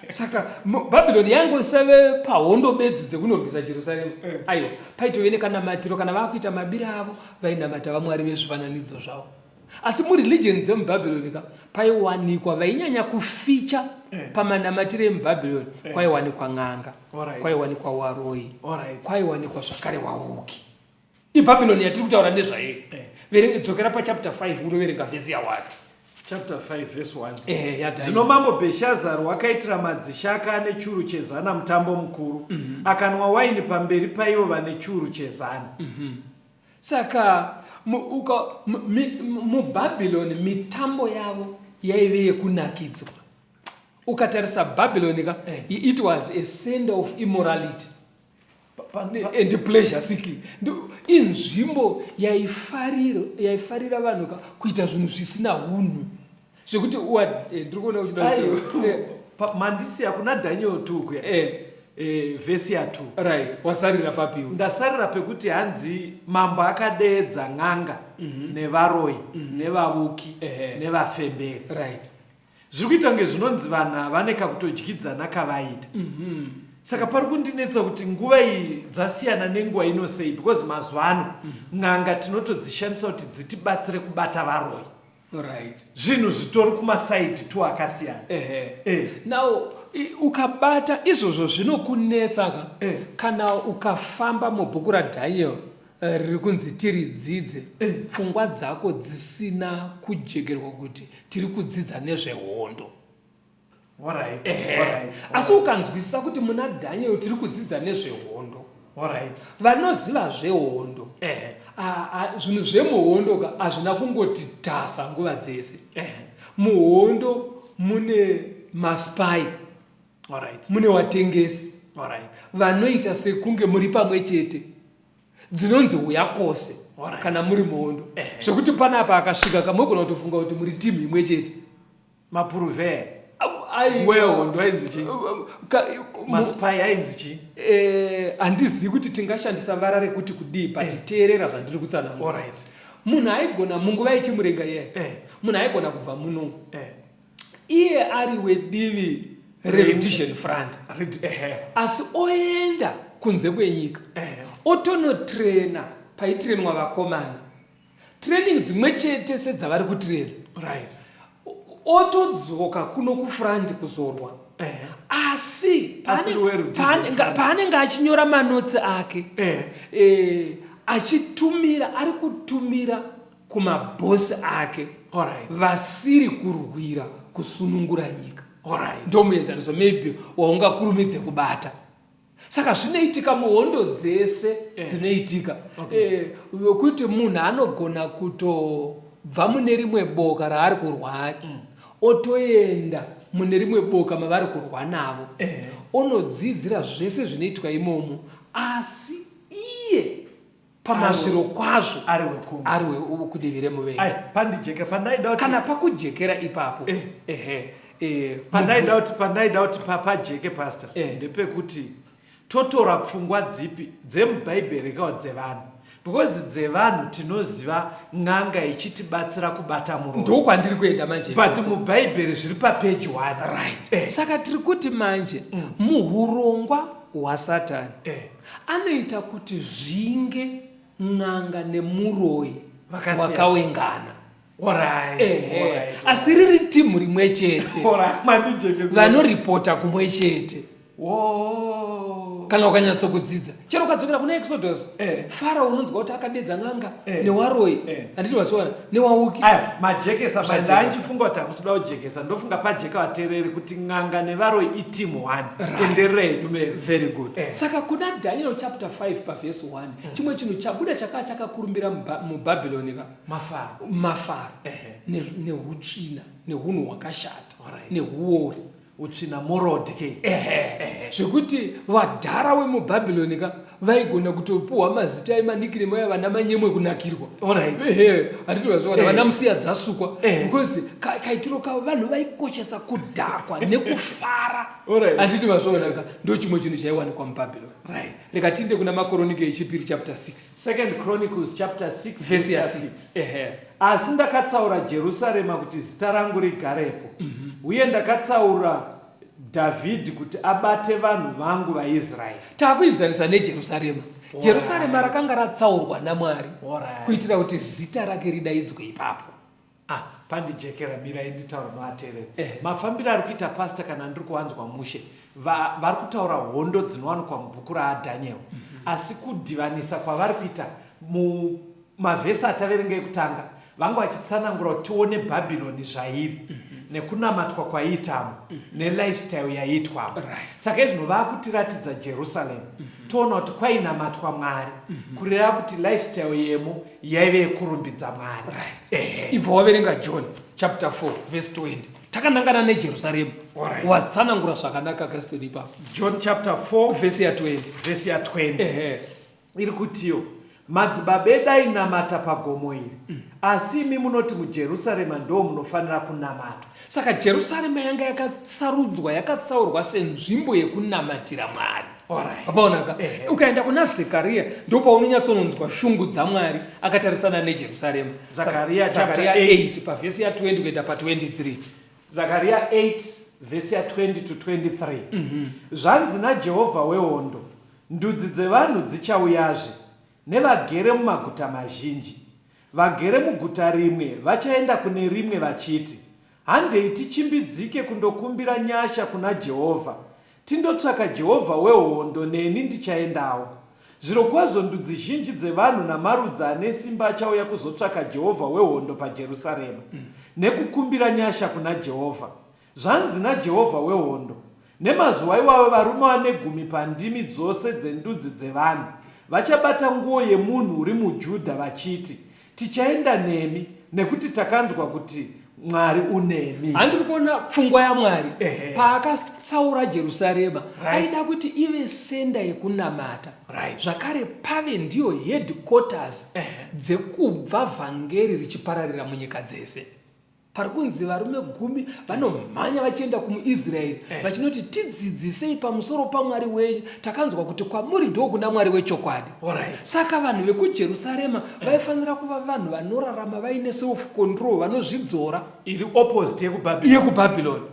Saka Bhabhiloni yaingosave pahondo bedzi dzekunorwisa Jerusarema. Aiwa, paitove nekanamatiro kana vakuita mabira avo vainamata vamwari vezvifananidzo zvavo. Asi mureligion dzemuBhabhiloni ka paiwanikwa vainyanya kuficha pamanamatiro emuBhabhiloni, kwaiwanikwa n'anga, Alright. kwaiwanikwa waroyi, Alright. kwaiwanikwa zvakare wauki. IBhabhiloni yatiri kutaura nezvayo. Dzokera pachapter 5 unoverenga vhesi ya 1. Chapter 5 verse 1. Ya Daniel. Zvino mambo Bheshazari wakaitira madzishe ake ane churu chezana mutambo mukuru. Akanwa waini pamberi paivo vane churu chezana. Saka muBhabhiloni mitambo yavo yaive yekunakidzwa. Ukatarisa Bhabhiloni ka, it was a center of immorality and pleasure seeking. Inzvimbo yaifarira vanhu ka kuita zvinhu zvisina hunhu. Zvekuti ndiri kuona uchida kuti, Aiwa. Mandisiya kuna Daniel 2 kuya. Vhesi ya 2. Right, wasarira papi iwe? Ndasarira pekuti hanzi mambo akadeedza n'anga nevaroyi nevavuki nevafemberi. Right. Zviri kuita kunge zvinonzi vanhu ava vane kakutodyidzana kavaita. Saka pari kundinetsa kuti nguva iyi dzasiyana nenguva ino sei, because mazuva ano n'anga tinotodzishandisa kuti dzitibatsire kubata varoyi. Right. Zvinhu zvitori kumasaidi tu akasiyana. Ehe. Now, ukabata izvozvo zvinokunetsa ka. Kana ukafamba mubhuku raDaniel riri kunzi tiridzidze, pfungwa dzako dzisina kujekerwa kuti tiri kudzidza nezvehondo. Alright, Ehe. alright, Asi ukanzwisisa kuti muna Daniel tiri kudzidza nezvehondo. Alright. Vanoziva zvehondo. Ehe. Zvinhu zvemuhondo ka hazvina kungoti tasa nguva dzese. Ehe. Muhondo mune maspy. Alright. Mune watengesi. Alright. Vanoita sekunge muri pamwe chete. Dzinonzi uya kose Alright. kana muri muhondo. Ehe. Zvekuti panapa akasvika kamwe gona kutofunga kuti muri team imwe chete. Mapuruve. Wehondo ainzi chii? Maspy ainzi chii? Eh, handizivi kuti tingashandisa vara rekuti kudii but eh. teerera zvandiri kutsanangura. Munhu aigona munguva yechimurenga iye eh. Munhu aigona kubva muno iye ari wedivi reRhodesian Front asi oenda kunze kwenyika otonotrena paitrenwa vakomana training dzimwe chete sedzavari kutrena right. Otodzoka kuno kufront kuzorwa asi paanenge achinyora manotsi ake eh, achitumira ari kutumira kumabhosi ake vasiri kurwira kusunungura nyika. Ndomuenzaniso maybe waungakurumidze kubata. Saka zvinoitika muhondo dzese eh. dzinoitika eh, wekuti munhu anogona kutobva mune rimwe boka raari kurwa ari otoenda mune rimwe boka mavari kurwa navo eh. Onodzidzira zvese zvinoitwa imomo asi iye pamasviro kwazvo ari kudivi remuvengi. Pandijeka pandaida kuti kana pakujekera ipapo eh. Ehe eh, pandaida kuti pandaida kuti pajeke pastor eh. Ndepekuti totora pfungwa dzipi dzemubhaibheri kao dzevanhu because dzevanhu tinoziva n'anga ichitibatsira kubata muroyi ndokwandiri kuenda manje but mubhaibheri zviri papeji one right eh. Saka tiri kuti manje muhurongwa hwasatani eh. Anoita kuti zvinge n'anga nemuroyi wakawengana asi riri timu rimwe chete vanoripota kumwe chete kana ukanyatsokudzidza chero ukadzokera kuna Exodus eh. Farao unonzwa kuti akadedza n'anga eh. newaroyi eh. Handiti wazviona newauki majekesa ndanchifunga kuti hamusi kuda kujekesa ndofunga pajeka vatereri kuti n'anga nevaroyi iteam one enderei very good eh. Saka kuna Daniel chapter 5 pavhesi 1 mm. Chimwe chinhu chabuda chakaa chakakurumbira muBhabhironi ka mafaro mafaro neutsvina nehunhu hwakashata nehuori utsvina morod ke ehe zvekuti vadhara wemubhabhironi ka vaigona kutopuhwa mazita emanikiremu aya vana manyemwe kunakirwa ehe handiti vazviona vana musiya dzasukwa because kaitiro kavo vanhu vaikoshesa kudhakwa nekufara handiti vazviona ka ndo chimwe chinhu chaiwanikwa mubhabhironi. Rega tiinde kuna Makoronike echipiri chapter 6. Second Chronicles chapter 6 verse ya 6. Ehe. Asi ndakatsaura Jerusarema kuti zita rangu rigarepo, uye ndakatsaura Dhavhidhi kuti abate vanhu vangu vaIsraeri. Takuidzanisa neJerusarema. Jerusarema rakanga ratsaurwa naMwari kuitira kuti zita rake ridaidzwe ipapo. Ah, pandijekera mirai nditaura noatereri eh. Mafambiro ari kuita pastor kana ndiri kuwanzwa mushe vari kutaura hondo dzinowanikwa mubhuku raadhaniel mm -hmm. Asi kudhivanisa kwavari kuita mumavhesi ataverenga ekutanga vanga vachitsanangura kuti tione Bhabhironi zvairi mm -hmm. Nekunamatwa kwaiitamo mm -hmm. Nelifestyle yaiitwamo right. Saka izvino vakutiratidza Jerusarema mm -hmm. Toona kuti kwainamatwa Mwari mm -hmm. Kureva kuti lifestyle yemo yaive yekurumbidza Mwari right. Ibva waverenga John chapter 4 verse 20 takanangana neJerusarema right. Watsanangura zvakanaka Gaston ipapo. John chapter 4 vhesi ya 20 vhesi ya 20 ehe iri kutiyo madzibaba edu ainamata pagomo iri mm. Asi imi munoti muJerusarema ndo munofanira kunamatwa. Saka Jerusarema yanga yakasarudzwa yakatsaurwa senzvimbo yekunamatira Mwari. Apaonaka ukaenda kuna Zekariya ndopaunonyatsononzwa shungu dzaMwari akatarisana neJerusarema. Zakaria 8 pavhesi ya 20 kuenda pa 23. Zakaria 8 vhesi ya 20 to 23 mm -hmm. Zvanzi naJehovha wehondo, ndudzi dzevanhu dzichauyazve nevagere mumaguta mazhinji. Vagere muguta rimwe vachaenda kune rimwe vachiti, Handei tichimbidzike kundokumbira nyasha kuna Jehovha, tindotsvaka Jehovha wehondo, neni ndichaendawo. Zvirokwazvo ndudzi zhinji dzevanhu namarudzi ane simba achauya kuzotsvaka Jehovha wehondo paJerusarema, nekukumbira nyasha kuna Jehovha. Zvanzi naJehovha wehondo, Nemazuva iwayo varume vane gumi pandimi dzose dzendudzi dzevanhu vachabata nguo yemunhu uri muJudha vachiti, Tichaenda nemi, nekuti takanzwa kuti Mwari unemi. Handiri kuona pfungwa yaMwari paakatsaura Jerusarema right. Aida kuti ive senda yekunamata right. Zvakare pave ndiyo headquarters dzekubva vhangeri richipararira munyika dzese. Pari kunzi varume gumi vanomhanya vachienda kumuIsraeri eh. vachinoti tidzidzisei pamusoro paMwari wenyu, takanzwa kuti kwamuri ndokuna Mwari wechokwadi. Alright. Saka vanhu vekuJerusarema eh. vaifanira kuva vanhu vanorarama vaine self control, vanozvidzora. Iri opposite yekuBhabhiloni. YekuBhabhiloni.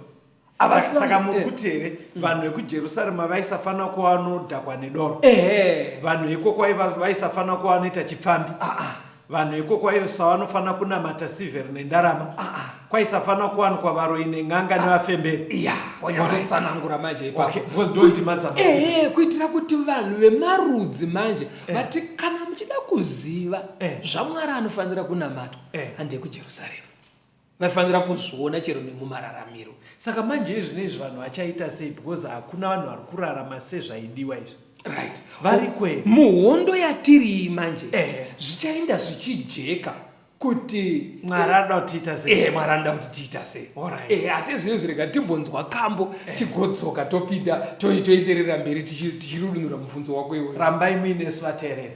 Saka muri eh. kuti here vanhu vekujerusarema vaisafanira kuva vanodhakwa nedoro? Ehe. Vanhu ikoko vaisafanira kuva vanoita chipfambi. Ah, ah. Vanhu ikoko vaisavanofanira kunamata sivheri nendarama. Ah, ah. Kwaisafanira kuwanikwa varoyi nen'anga nevafemberi. Ya, wanyatsotsanangura manje ipapo. Okay, because ndondima dzamadzima. Ehe, kuitira kuti vanhu vemarudzi manje vati kana muchida kuziva zvaMwari anofanira kunamatwa, handei kuJerusarema. Vaifanira kuzviona chero nemumararamiro. Saka manje izvinezvi vanhu vachaita sei because hakuna vanhu vari kurarama sezvaidiwa izvi. Right. Variko here? Muhondo yatiri iyi manje Ehe. zvichaenda zvichijeka kuti Mwari anoda kuti tiita sei? Ehe, Mwari anoda kuti tiita sei. Alright. Ehe, asi izvinezvi rega timbonzwa kambo tigodzoka topinda toenderera mberi tichirudunura mubvunzo wako iwoyo. Rambai muinesu vateereri.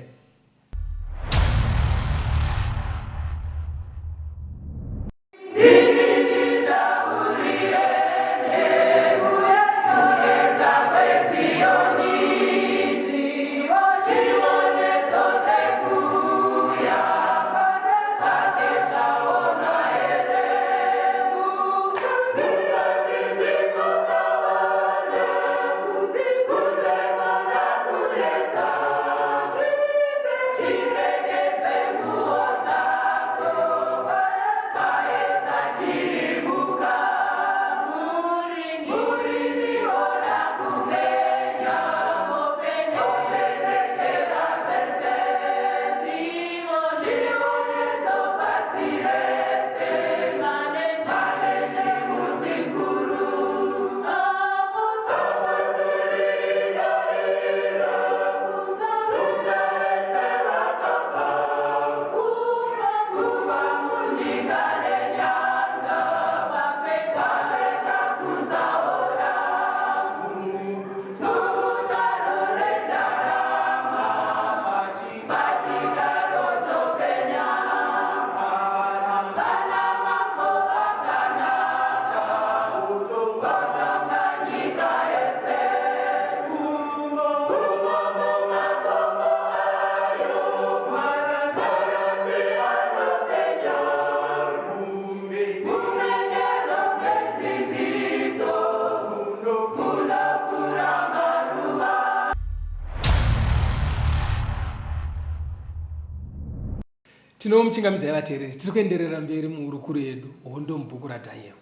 Tinomuchingamidzai vateereri, tiri kuenderera mberi muhurukuro yedu hondo mubhuku raDaniel.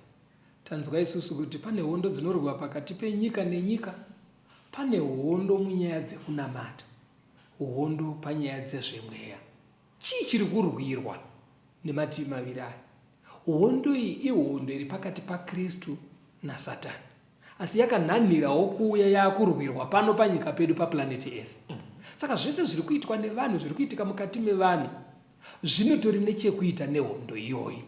Tanzwa isusu kuti pane hondo dzinorwiwa pakati penyika nenyika, pane hondo munyaya dzekunamata, hondo panyaya dzezvemweya. Chii chiri kurwirwa nemativi maviri aya? Hondo iyi ihondo iri pakati paKristu naSatani. Asi yakanhanhirawo kuuya yakurwirwa pano panyika pedu paplanet Earth. Saka zvese zviri kuitwa nevanhu, zviri kuitika mukati mevanhu zvinotori nechekuita nehondo iyoyi.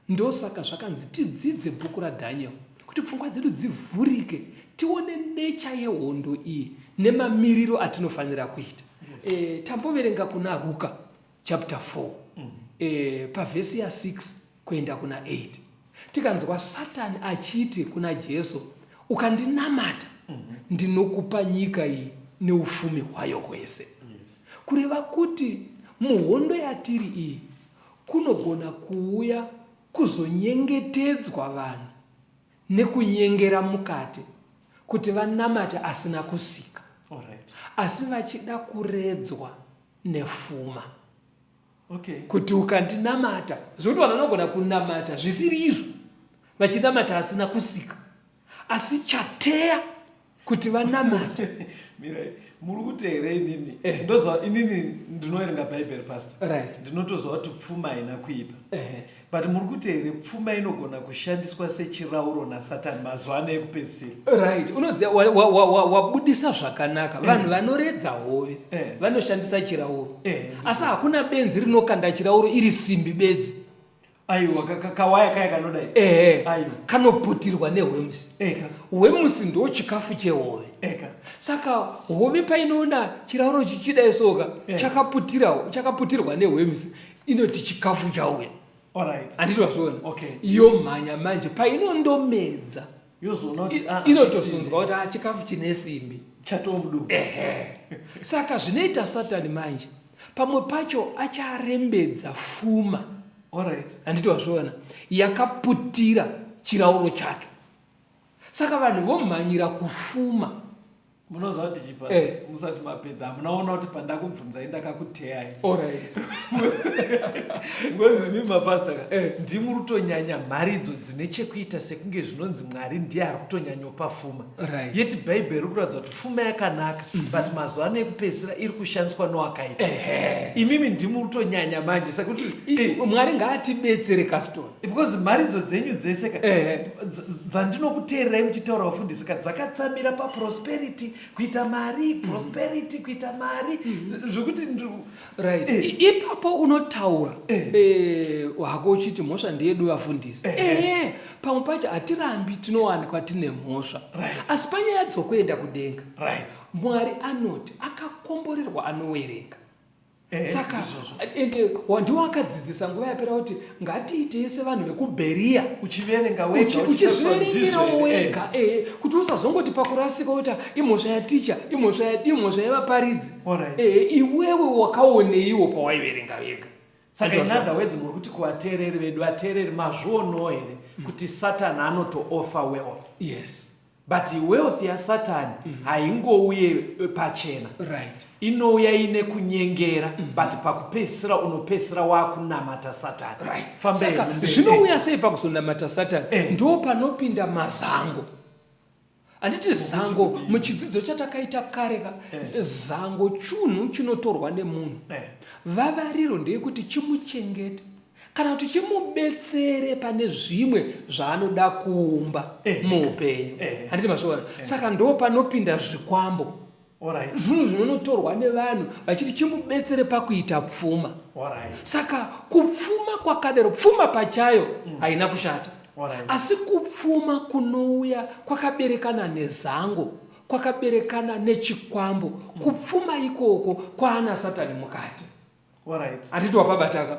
Ndosaka zvakanzi tidzidze bhuku raDaniel kuti pfungwa dzedu dzivhurike tione nature yehondo iyi nemamiriro atinofanira kuita. Yes. Tamboverenga kuna Ruka chapter 4 pavhesi ya 6 kuenda kuna 8 tikanzwa Satani achiti kuna Jesu, ukandinamata ndinokupa nyika iyi neufumi hwayo hwese. Yes. Kureva kuti muhondo yatiri iyi kunogona kuuya kuzonyengetedzwa vanhu nekunyengera mukati kuti vanamate asina kusika. Alright. Asi vachida kuredzwa nefuma. Okay. Kuti ukandinamata, zvekuti vanhu vanogona kunamata zvisiri izvo, vachinamata asina kusika. Asi chateya kuti vanamate. Mirai, muri kuti here imimi? Eh. Ndoziva inini ndinoverenga Bhaibheri pastor. Right. Ndinotoziva kuti pfuma haina kuipa. Eh. But muri kuti here pfuma inogona kushandiswa sechirauro naSatani mazuva ano ekupedzisira? Right. Unoziva wabudisa wa, wa, wa zvakanaka. Eh. Vanhu vanoredza hove eh. vanoshandisa chirauro. Eh. Asi hakuna benzi rinokanda chirauro iri simbi bedzi. Aiwa, kawaya kaya kanodai. Ehe. Aiwa. Kanoputirwa nehwemusi. Eka. Hwemusi ndo chikafu chehove. Eka. Saka hove painoona chirauro chichidai soka Eh. chakaputirwa nehwemusi inoti chikafu chauya. Alright. Handiti wazviona? Okay. Yomhanya manje painondomedza Yozoona kuti ah, inotozonzwa kuti ah, chikafu chine simbi. Chatova mudumbu. Ehe. Saka zvinoita Satani manje pamwe pacho acharembedza fuma. Alright. Handiti wazviona? Yakaputira chirauro chake. Saka vanhu vomhanyira kufuma. Munoziva kuti chipa Eh. musati mapedza hamunaona kuti pandakubvunzai ndakakuteyai. Alright. Ngozi imi mapastor ka Eh. ndimi rutonyanya mharidzo dzine chekuita sekunge zvinonzi Mwari ndiye ari kutonyanyopa fuma. Right. Yet Bhaibheri riri kuratidza kuti fuma yakanaka but mazuva ano ekupedzisira iri kushandiswa nowakaipa. Imimi ndimi rutonyanya manje saka kuti eh, Mwari ngaatibetsere Caston. Because mharidzo dzenyu dzese ka Ehe. Dzandinokuteererai muchitaura vafundisi ka dzakatsamira paprosperity kuita mari prosperity kuita mari zvekuti Right. Ipapo unotaura hako uchiti mhosva ndeyedu vafundisi. Ehe, pamwe pacho hatirambi tinowanikwa tine mhosva. Asi panyaya dzokuenda kudenga, Mwari anoti akakomborerwa anowerenga. Saka ende ndiwo akadzidzisa nguva yapera kuti ngatiitei sevanhu vekuBheriya. Uchiverenga wega, Uchizviverengera wega, ehe, kuti usazongoti pakurasika woti imhosva yaticha, imhosva yevaparidzi. Ehe, iwewe wakaoneiwo pawaiverenga wega? Saka in other words muri kuti kuvateereri vedu, vateereri mazvionawo here kuti Satan anotoofa wealth? Yes. But wealth yaSatan haingouye pachena. Inouya ine kunyengera but pakupedzisira unopedzisira wakunamata Satan. Famba Saka hedu mberi. zvinouya sei pakuzonamata Satan? Ndo panopinda mazango. Handiti zango muchidzidzo chatakaita kare ka, zango chunhu chinotorwa nemunhu. Vavariro ndeyekuti chimuchengete kana kuti chimubetsere pane zvimwe zvaanoda kuumba muupenyu. Handiti mazviona? Saka ndo panopinda zvikwambo. Zvinhu zvinonotorwa nevanhu vachiti chimubetsere pakuita pfuma. Saka kupfuma kwakadero, pfuma pachayo haina kushata. Asi kupfuma kunouya kwakaberekana nezango, kwakaberekana nechikwambo, kupfuma ikoko kwaana Satani mukati. Handiti wapabataka?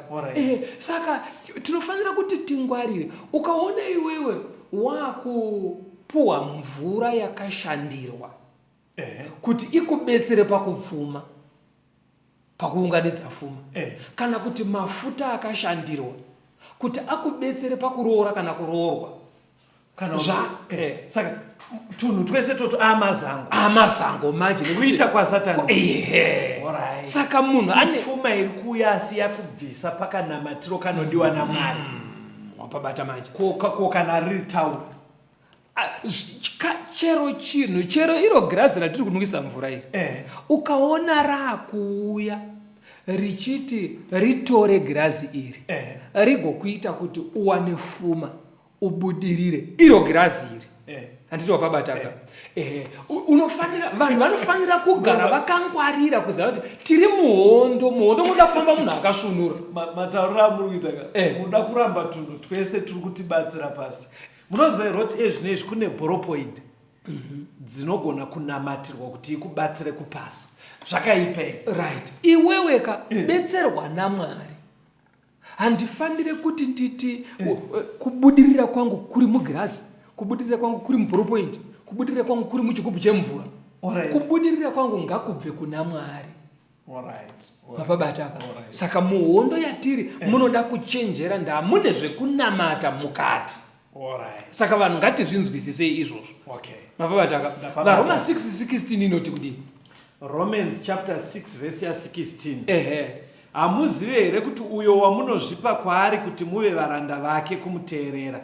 Saka tinofanira kuti tingwarire. Ukaona iwewe wakupuwa mvura yakashandirwa kuti ikubetsere pakupfuma, pakuunganidza fuma, kana kuti mafuta akashandirwa kuti akubetsere pakuroora kana kuroorwa. Kana Saka tunhu twese toto amazango. Amazango manje nekuti kuita kwaSatani. Ehe. Saka munhu ane pfuma iri kuuya asi yakubvisa pakanamatiro kanodiwa naMwari. Wapabata manje. Ko kana riri taura. Chero chinhu, chero iro girazi ratiri kunwisa mvura iri. Ukaona rakuuya richiti ritore girazi iri, rigokuita kuti uwane fuma, ubudirire, iro girazi iri. Handiti wapabataka? Unofanira, vanhu vanofanira kugara vakangwarira kuziva kuti tiri muhondo, muhondo munoda kufamba munhu akasvunura. Matauriro amuri kuita ka, munoda kuramba tunhu twese turi kutibatsira pastor. Munoziva here kuti ezvinezvi kune boropoid dzinogona kunamatirwa kuti ikubatsire kupasa? Zvakaipa here? Right. Iwewe ka, betserwa naMwari. Handifanire kuti nditi kubudirira kwangu kuri mugirazi, kubudirira kwangu kuri muboropoint, kubudirira kwangu kuri muchigubhu chemvura. Kubudirira kwangu ngakubve kuna Mwari. Mapabata aka. Saka muhondo yatiri munoda kuchenjera, ndamune zvekunamata mukati. Saka vanhu ngatizvinzwisisei izvozvo. Mapabata aka. VaRoma 6:16 inoti kudii? Romans chapter 6 verse ya 16. Hamuzive here kuti uyo wamunozvipa kwaari kuti muve varanda vake kumuteerera,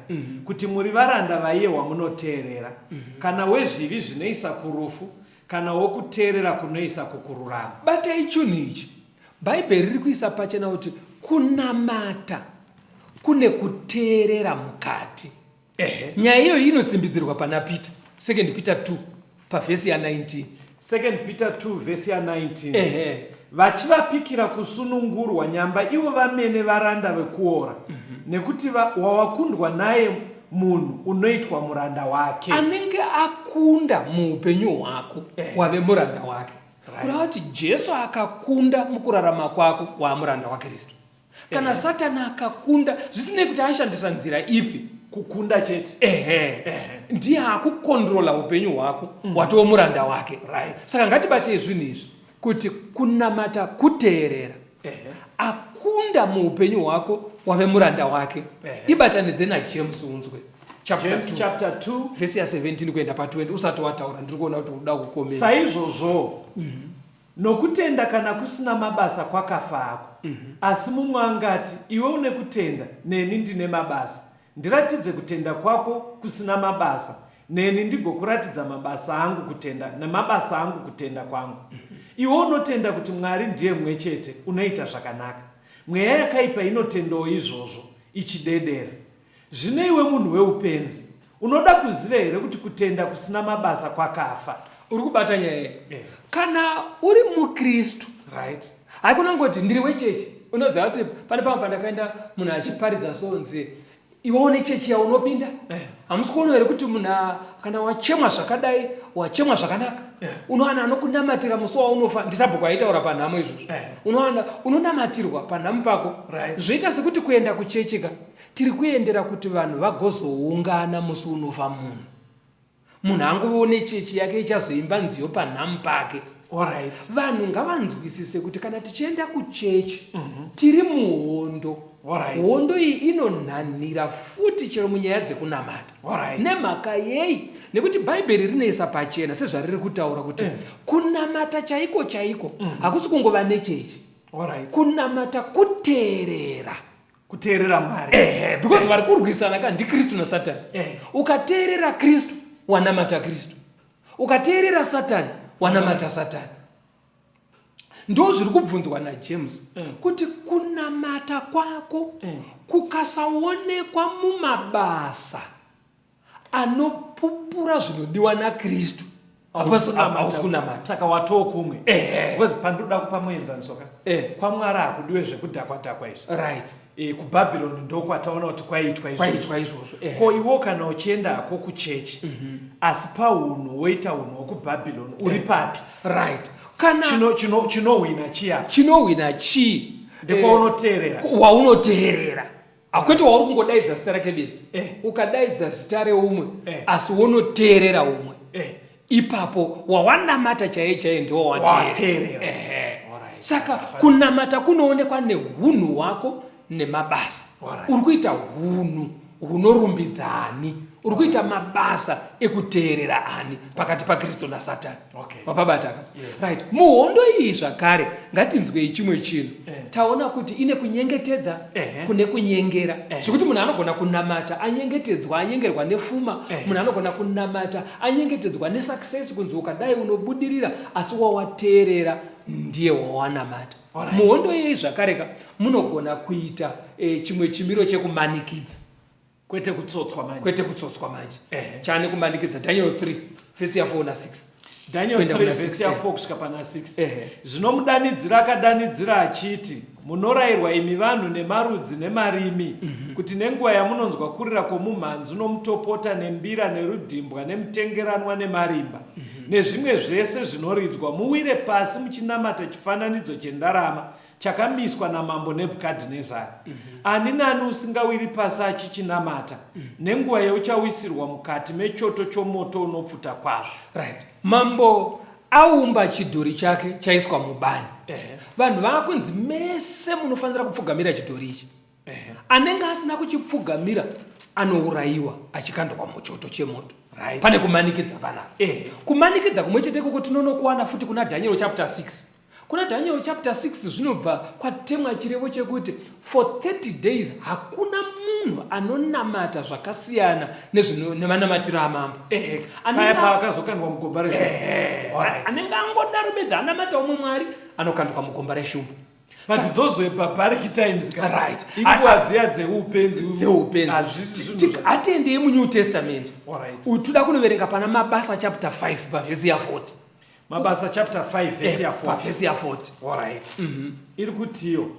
kuti muri varanda vaiye wamunoteerera, kana wezvivi zvinoisa kurufu, kana wokuteerera kunoisa kukururama? Batai chunhu ichi. Bhaibheri riri kuisa pachena kuti kunamata kune kuteerera mukati. Nyaya iyoyi inotsimbidzirwa pana Peter, 2 Peter 2 pavhesi ya 19. 2 Peter 2 vhesi ya 19. Vachivapikira kusunungurwa nyamba ivo vamene varanda vekuora, nekuti wawakundwa naye munhu unoitwa muranda wake. Anenge akunda muupenyu hwako wave muranda wake. Kureva kuti Jesu akakunda mukurarama kwako waamuranda waKristu. Kana Satani akakunda, zvisinei kuti ashandisa nzira ipi, Kukunda chete. Ehe, ndiye akukondrola upenyu hwako, watova muranda wake. Saka ngatibatei zvinhu izvi kuti kunamata kuteerera. Akunda muupenyu hwako, wave muranda wake. Ibatanidze naJames unzwe. Chapter James 2, chapter 2 vhesi ya17 kuenda pa20. Usati wataura, ndiri kuona kuti uda kukomera. Saizvozvo nokutenda, kana kusina mabasa, kwakafa hako. Asi mumwe angati, "Iwe une kutenda, neni ndine mabasa. Ndiratidze kutenda kwako kusina mabasa, neni ndigokuratidza mabasa angu kutenda nemabasa angu kutenda kwangu. Iwe unotenda kuti Mwari ndiye mumwe chete, unoita zvakanaka. Mweya yakaipa inotendawo izvozvo, ichidedera. Zvino iwe munhu weupenzi, unoda kuziva here kuti kutenda kusina mabasa kwakafa?" Uri kubata nyaya iyi? Kana uri muKristu, haikona kungoti ndiri wechechi. Unoziva kuti pane pamwe pandakaenda, munhu achiparidza sonzi, "Iwe une chechi yaunopinda. Hamusi kuona here kuti munhu kana wachemwa zvakadai, wachemwa zvakanaka? Unowana anokunamatira musi waunofa." Ndisabhuku aitaura panhamo izvozvo. Unowana unonamatirwa panhamo pako. Zvoita sekuti kuenda kuchechi ka, tiri kuendera kuti vanhu vagozoungana musi unofa munhu. Munhu angovewo nechechi yake ichazoimba nziyo panhamu pake. Vanhu ngavanzwisise kuti kana tichienda kuchechi, tiri muhondo. Hondo iyi inonhanhira futi chero munyaya dzekunamata. Nemhaka yei? Nekuti Bhaibheri rinoisa pachena sezvariri kutaura kuti kunamata chaiko chaiko hakusi kungova nechechi. Kunamata kuteerera. Kuteerera Mwari. Ehe, because vari kurwisana ka ndiKristu naSatani. Ukateerera Kristu, wanamata Kristu. Ukateerera Satani, wanamata Satani. Ndo zviri kubvunzwa naJames kuti kunamata kwako kukasaonekwa mumabasa anopupura zvinodiwa naKristu, hausi kunamata. Saka watoo kumwe. Because pandoda kupa muenzaniso ka, kwaMwari hakudiwe zvekudhakwa dhakwa izvi. KuBhabhironi ndokwataona kuti kwaiitwa izvozvo. Kwaiitwa izvozvo. Ko iwo kana uchienda hako kuchechi, asi paunhu woita unhu hwekuBhabhironi, uri papi? Right, kana Chinohwina chiya? Chinohwina chii? Ndekwaunoteerera. Waunoteerera, hakwete wauri kungodaidza zita rake bedzi. Ukadaidza zita reumwe asi wonoteerera umwe, ipapo wawanamata chaiye chaiye ndiwo wateerera. Wateerera. Ehe. Saka kunamata kunoonekwa neunhu hwako nemabasa. Uri kuita hunhu hunorumbidza ani? Uri kuita mabasa ekuteerera ani pakati paKristu naSatani? Wapabataka? Yes. Right, muhondo iyi zvakare ngatinzwei chimwe chinhu. Taona kuti ine kunyengetedza, kune kunyengera, zvekuti munhu anogona kunamata anyengetedzwa, anyengerwa nefuma. Munhu anogona kunamata anyengetedzwa nesuccess, kunzi ukadai unobudirira, asi wawateerera ndiye wawanamata. Muhondo iyi zvakare ka, munogona kuita chimwe chimiro chekumanikidza. Kwete kutsotswa manje. Kwete kutsotswa manje. Chane kumanikidza. Daniel 3 vhesi ya4 na6. Daniel Kuenda 3 kuna vhesi 6, ya4 kusvika pana 6. Zvinomudanidzira akadanidzira achiti, "Munorayirwa imi vanhu nemarudzi nemarimi kuti nenguva yamunonzwa kurira kwomumhanzu nomutopota nembira nerudhimbwa nemutengeranwa nemarimba nezvimwe zvese zvinoridzwa, muwire pasi muchinamata chifananidzo chendarama chakamiswa namambo Nebhukadhinezari. Ani nani usingawiri pasi achichinamata, nenguva yeuchawisirwa mukati mechoto chomoto unopfuta kwazvo." Right, mambo aumba chidhori chake, chaiswa mubani. Vanhu vaakunzi mese munofanira kupfugamira chidhori ichi. Anenge asina kuchipfugamira anourayiwa achikandwa muchoto chemoto. Pane kumanikidza panapa. Kumanikidza kumwe chete ikoko tinonokuwana futi kuna Daniel chapter 6. Kuna Daniel chapter 6 zvinobva kwatemwa chirevo chekuti for 30 days hakuna munhu anonamata zvakasiyana nemanamatiro amambo. Paya paakazokandwa mugomba reshumba. Anenge angodaro bedzi anamata umwe mwari, anokandwa mugomba reshumba. But those were barbaric times ka. Inguva dziya dzeupenzi. Dzeupenzi. Hazvisi zvinhu Hatiendei muNew Testament. Toda kunoverenga pana Mabasa chapter 5 pavhesi ya40. Mabasa chapter 5 vhesi ya 40. Pavhesi ya40. Alright. Iri kutiyo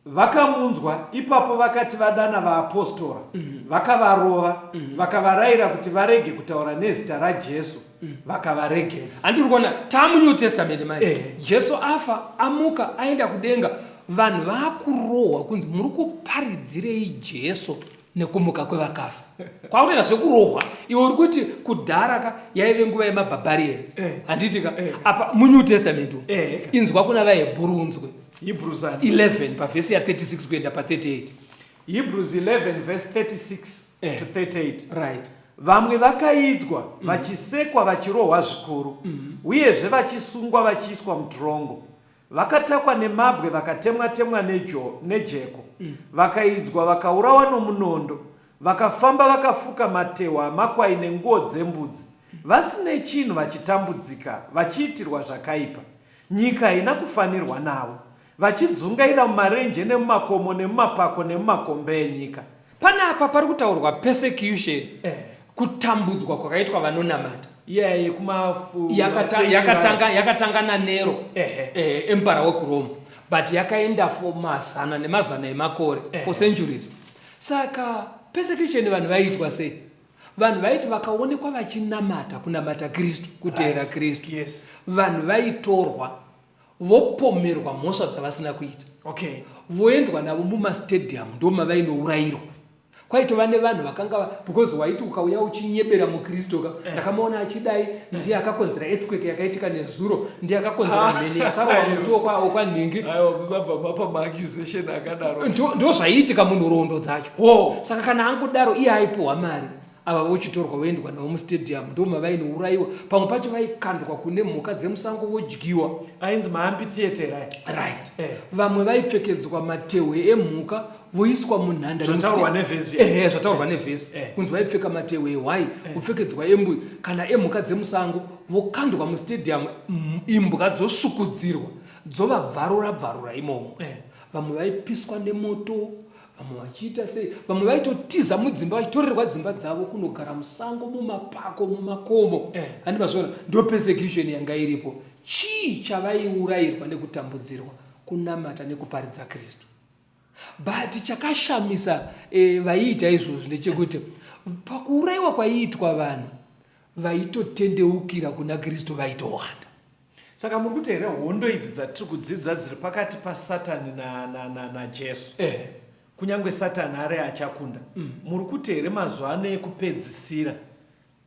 vakamunzwa ipapo vakati vadana vaapostora, vakavarova, vakavarayira kuti varege kutaura nezita raJesu. Vakavaregedza. Handiri kuona tamunew Testament manje. Jesu afa, amuka, aenda kudenga, vanhu vakurohwa kunzi muri kuparidzirei Jesu nekumuka kwevakafa? Kwakutoita zvekurohwa. Iwe uri kuti kudhara ka yaive nguva yemabarbarians. Handiti ka? Apa muNew Testament umu. Inzwa kuna vaHebhuru unzwe. Hebrews 11 pavhesi ya36 kuenda pa38. Hebrews 11 verse 36 to 38. Right. Vamwe vakaidzwa, vachisekwa, vachirohwa zvikuru, uyezve vachisungwa vachiiswa mutirongo. Vakatakwa nemabwe, vakatemwa-temwa nejeko, vakaidzwa, vakaurawa nomunondo. Vakafamba vakafuka matehwa amakwai nenguo dzembudzi, vasine chinhu, vachitambudzika, vachiitirwa zvakaipa. Nyika haina kufanirwa navo. Vachidzungaira mumarenje nemumakomo nemumapako nemumakomba enyika. Panapa pari kutaurwa persecution, kutambudzwa kwakaitwa vanonamata. Iya yekumafu Yakatanga, yakatanga naNero, emperor wekuRome, but yakaenda for mazana nemazana emakore, for centuries. Saka persecution vanhu vaiitwa sei? Vanhu vaiti vakaonekwa vachinamata, kunamata Kristu, kuteera Kristu, vanhu vaitorwa vopomerwa mhosva dzavasina kuita, voendwa navo mumastadium, ndomavainourayirwa. Kwaitova nevanhu vakanga, because waiti ukauya uchinyebera mukristu ka, ndakamuona achidai, ndiye akakonzera earthquake yakaitika nezuro, ndiye akakonzera mheni yakarova muti wokwanhingi. Aiwa, musabva mapa maaccusation akadaro. Ndo zvaiitika munhoroondo dzacho. Saka kana angodaro, iye aipiwa mari, ava vochitorwa voendwa navo mustadium, ndo mavainourayiwa. Pamwe pacho vaikandwa kune mhuka dzemusango vodyiwa. Ainzi maamphitheatre aya. Right. Vamwe vaipfekedzwa matehwe emhuka voiswa munhandare. Zvataurwa nevhesi. Ehe, zvataurwa nevhesi. Kunzi vaipfeka matehwe ehwai, kupfekedzwa embudzi kana emhuka dzemusango, vokandwa mustadium, imbwa dzosukudzirwa dzovabvarura bvarura imomo. Vamwe vaipiswa nemoto, vamwe vachiita sei, vamwe vaitotiza mudzimba, vachitorerwa dzimba dzavo kunogara musango, mumapako, mumakomo. Handi mazviona? Ndo persecution yanga iripo. Chii chavaiurayirwa nekutambudzirwa? Kunamata nekuparidza Kristu. But chakashamisa vaiita izvozvi ndechekuti pakuurayiwa kwaiitwa vanhu vaitotendeukira kuna Kristu vaitowanda. Saka muri kuti here hondo idzi dzatiri kudzidza dziri pakati paSatani naJesu, kunyange Satani ari achakunda, muri kuti here mazuva ano ekupedzisira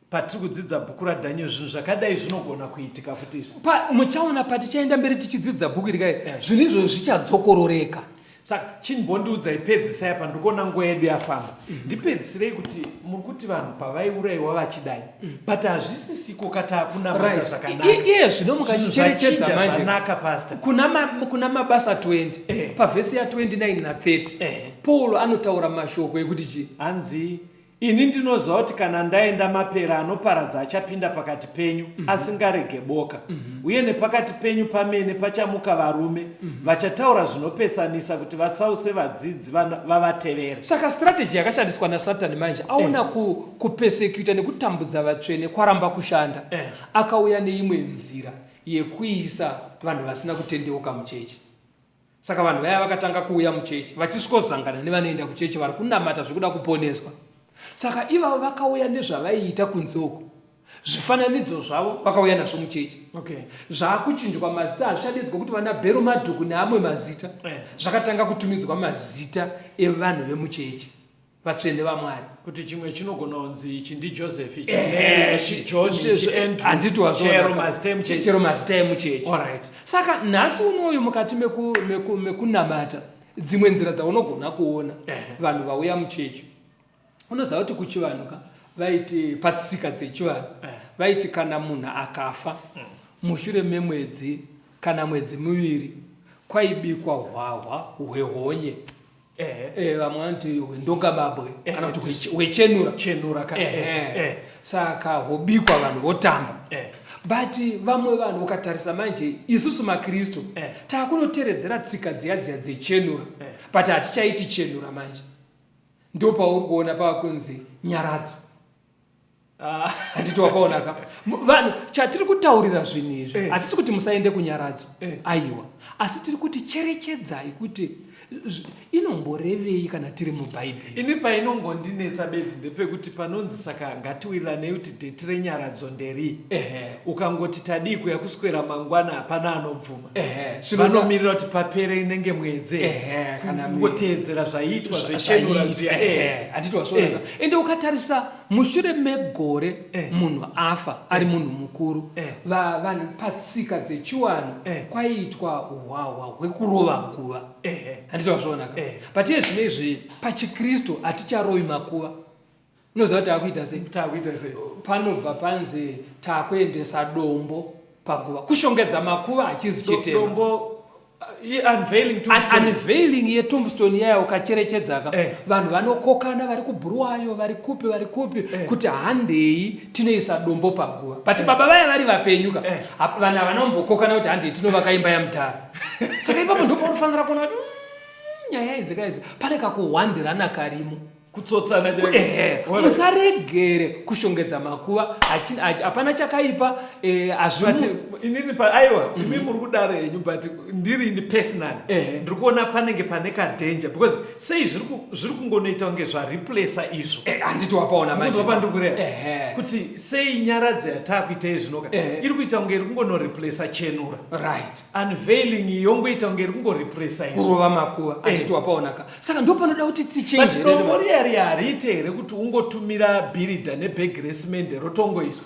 patiri kudzidza bhuku raDaniel zvinhu zvakadai zvinogona kuitika futi izvi? Muchaona patichaenda mberi tichidzidza bhuku iri kai, zvinhu izvozvo zvichadzokororeka. Saka chimbondiudzai, pedzisai apa, ndiri kuona nguva yedu yafamba. Ndipedzisirei kuti muri kuti vanhu pavaiurayiwa vachidai, but hazvisisiko katakunamata zvakanaka. Iye zvino mukachicherechedza Zvinhu manje zvakanaka, pastor. Kuna Mabasa 20, pavhesi ya29 na30, Paul anotaura mashoko ekuti chii? Hanzi, ini ndinoziva kuti kana ndaenda, mapera anoparadza achapinda pakati penyu, asingarege boka. Uye nepakati penyu pamene pachamuka varume vachataura zvinopesanisa kuti vatsause vadzidzi vavatevere. Saka strategy yakashandiswa naSatani manje, aona kupersecuta nekutambudza vatsvene kwaramba kushanda, akauya neimwe nzira yekuisa vanhu vasina kutendeuka muchechi. Saka vanhu vaya vakatanga kuuya muchechi vachisvikozangana nevanoenda kuchechi vari kunamata zvekuda kuponeswa. Saka ivavo vakauya nezvavaiita kunze uko, zvifananidzo zvavo vakauya nazvo muchechi. Zvaakuchinjwa mazita, hazvichadedzwa kuti vana Bhero Madhuku neamwe mazita. Zvakatanga kutumidzwa mazita evanhu vemuchechi, vatsvene vaMwari. Kuti chimwe chinogona kunzi ichi ndiJoseph, ichi Mary, ichi John, ichi Andrew, Handiti wazviona chero ka? mazita emuchechi. Chero mazita emuchechi. Saka nhasi unoyu mukati mekunamata, dzimwe nzira dzaunogona kuona vanhu vauya muchechi, unoziva kuti kuchivanhu ka vaiti patsika dzechivanhu, vaiti kana munhu akafa, mushure memwedzi kana mwedzi miviri kwaibikwa hwahwa hwehonye. Vamwe vanoti hwendongamabwe kana kuti hwechenura. Chenura ka. Saka hobikwa, vanhu votamba. But vamwe vanhu ukatarisa manje, isusu maKristu takunoteredzera tsika dziya dziya dzechenura, but hatichaiti chenura manje. Ndo pauri kuona pakunzi nyaradzo. Handiti wakaona ka? Vanhu, chatiri kutaurira zvinhu izvi, hatisi kuti musaende kunyaradzo, aiwa, asi tiri kuti cherechedzai kuti Inomborevei kana tiri mubhaibheri? Ini painongondinetsa bedzi ndepekuti panonzi saka ngatiwiriranei kuti dheti renyaradzo nderii. Ukangoti tadii kuya kuswera mangwana hapana anobvuma. Vanomirira kuti papere inenge mwedzi kana kungoteedzera zvaiitwa zvechenura zviya. Handiti wazviona? Ende ukatarisa mushure megore munhu afa ari munhu mukuru, vanhu patsika dzechiwanhu kwaiitwa hwahwa hwekurova guva. Handiti wazviona ka? But iye zvino izvi pachikristu haticharovi makuva. Unoziva kuti taakuita sei? Taakuita sei? Panobva panzi taakuendesa dombo paguva. Kushongedza makuva hachizi chitema. Dombo, unveiling tombstone. Unveiling yetombstone yaya ukacherechedza ka, vanhu vanokokana vari kuBhuruwayo, vari kupi, vari kupi, kuti handei tinoisa dombo paguva. But baba vaya vari vapenyu ka, vanhu havana kumbokokana kuti handei tinovaka imba yamudhara. Saka ipapo ndipo paunofanira kuona kuti nyaya idzi ka idzi pane kakuhwandirana karimo. Kutsotsana chaiko. Ehe, musaregere kushongedza makuva. Hapana chakaipa, hazvi But inini pa, aiwa, imi muri kudaro henyu, but ndiri ini personally ndiri kuona panenge pane kadanger, because sei zviri kungonoita kunge zvareplacer izvo. Handiti wapaona manje. Mukunzwa pandiri kureva? Kuti sei nyaradzo yataakuita izvinoka iri kuita kunge iri kungonoreplacer chenura. Unveiling iyi yongoita kunge iri kungoreplacer izvo. Kurova makuva. Handiti wapaona ka. Saka ndopanoda kuti tichenjerere. But dombo riya riya hariite here kuti ungotumira bhiridha nebhegi resimende rotongoiswa?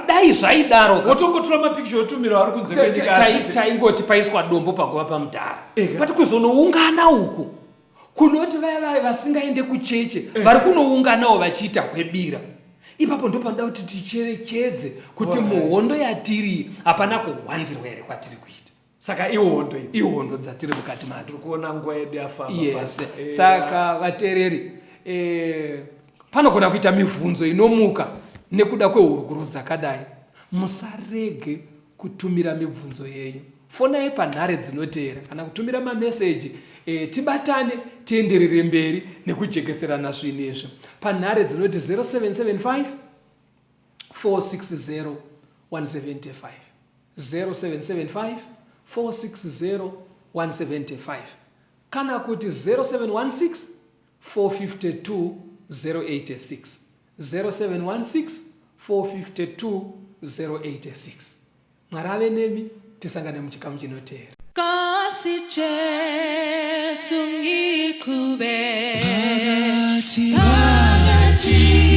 Dai zvaidaro ka. Wotongotora mapikicha wotumira vari kunze kwenyika hazviite. Taingoti paiswa dombo paguva pamudhara. But kuzonoungana uku kunoti vaya vasingaende kucheche vari kunounganawo vachiita hwebira. Ipapo ndopanoda kuti ticherechedze kuti muhondo yatiri hapana kuhwandirwa here kwatiri kuita. Saka ihondo idzi. Ihondo dzatiri mukati madzo. Tiri kuona nguva yedu yafamba. Yes. Saka vateereri, panogona kuita mibvunzo inomuka nekuda kwehurukuro dzakadai. Musarege kutumira mibvunzo yenyu. Fonai panhare dzinoteera kana kutumira mameseji, tibatane tienderere mberi nekujekeserana zvinhu izvi panhare dzinoti 0775 460 175. 0775 460 175 kana kuti 0716 452 086, 0716 452 086. Mwari ave nemi, tisangane muchikamu chinoteera. Nkosi Jesu ngikube phakathi.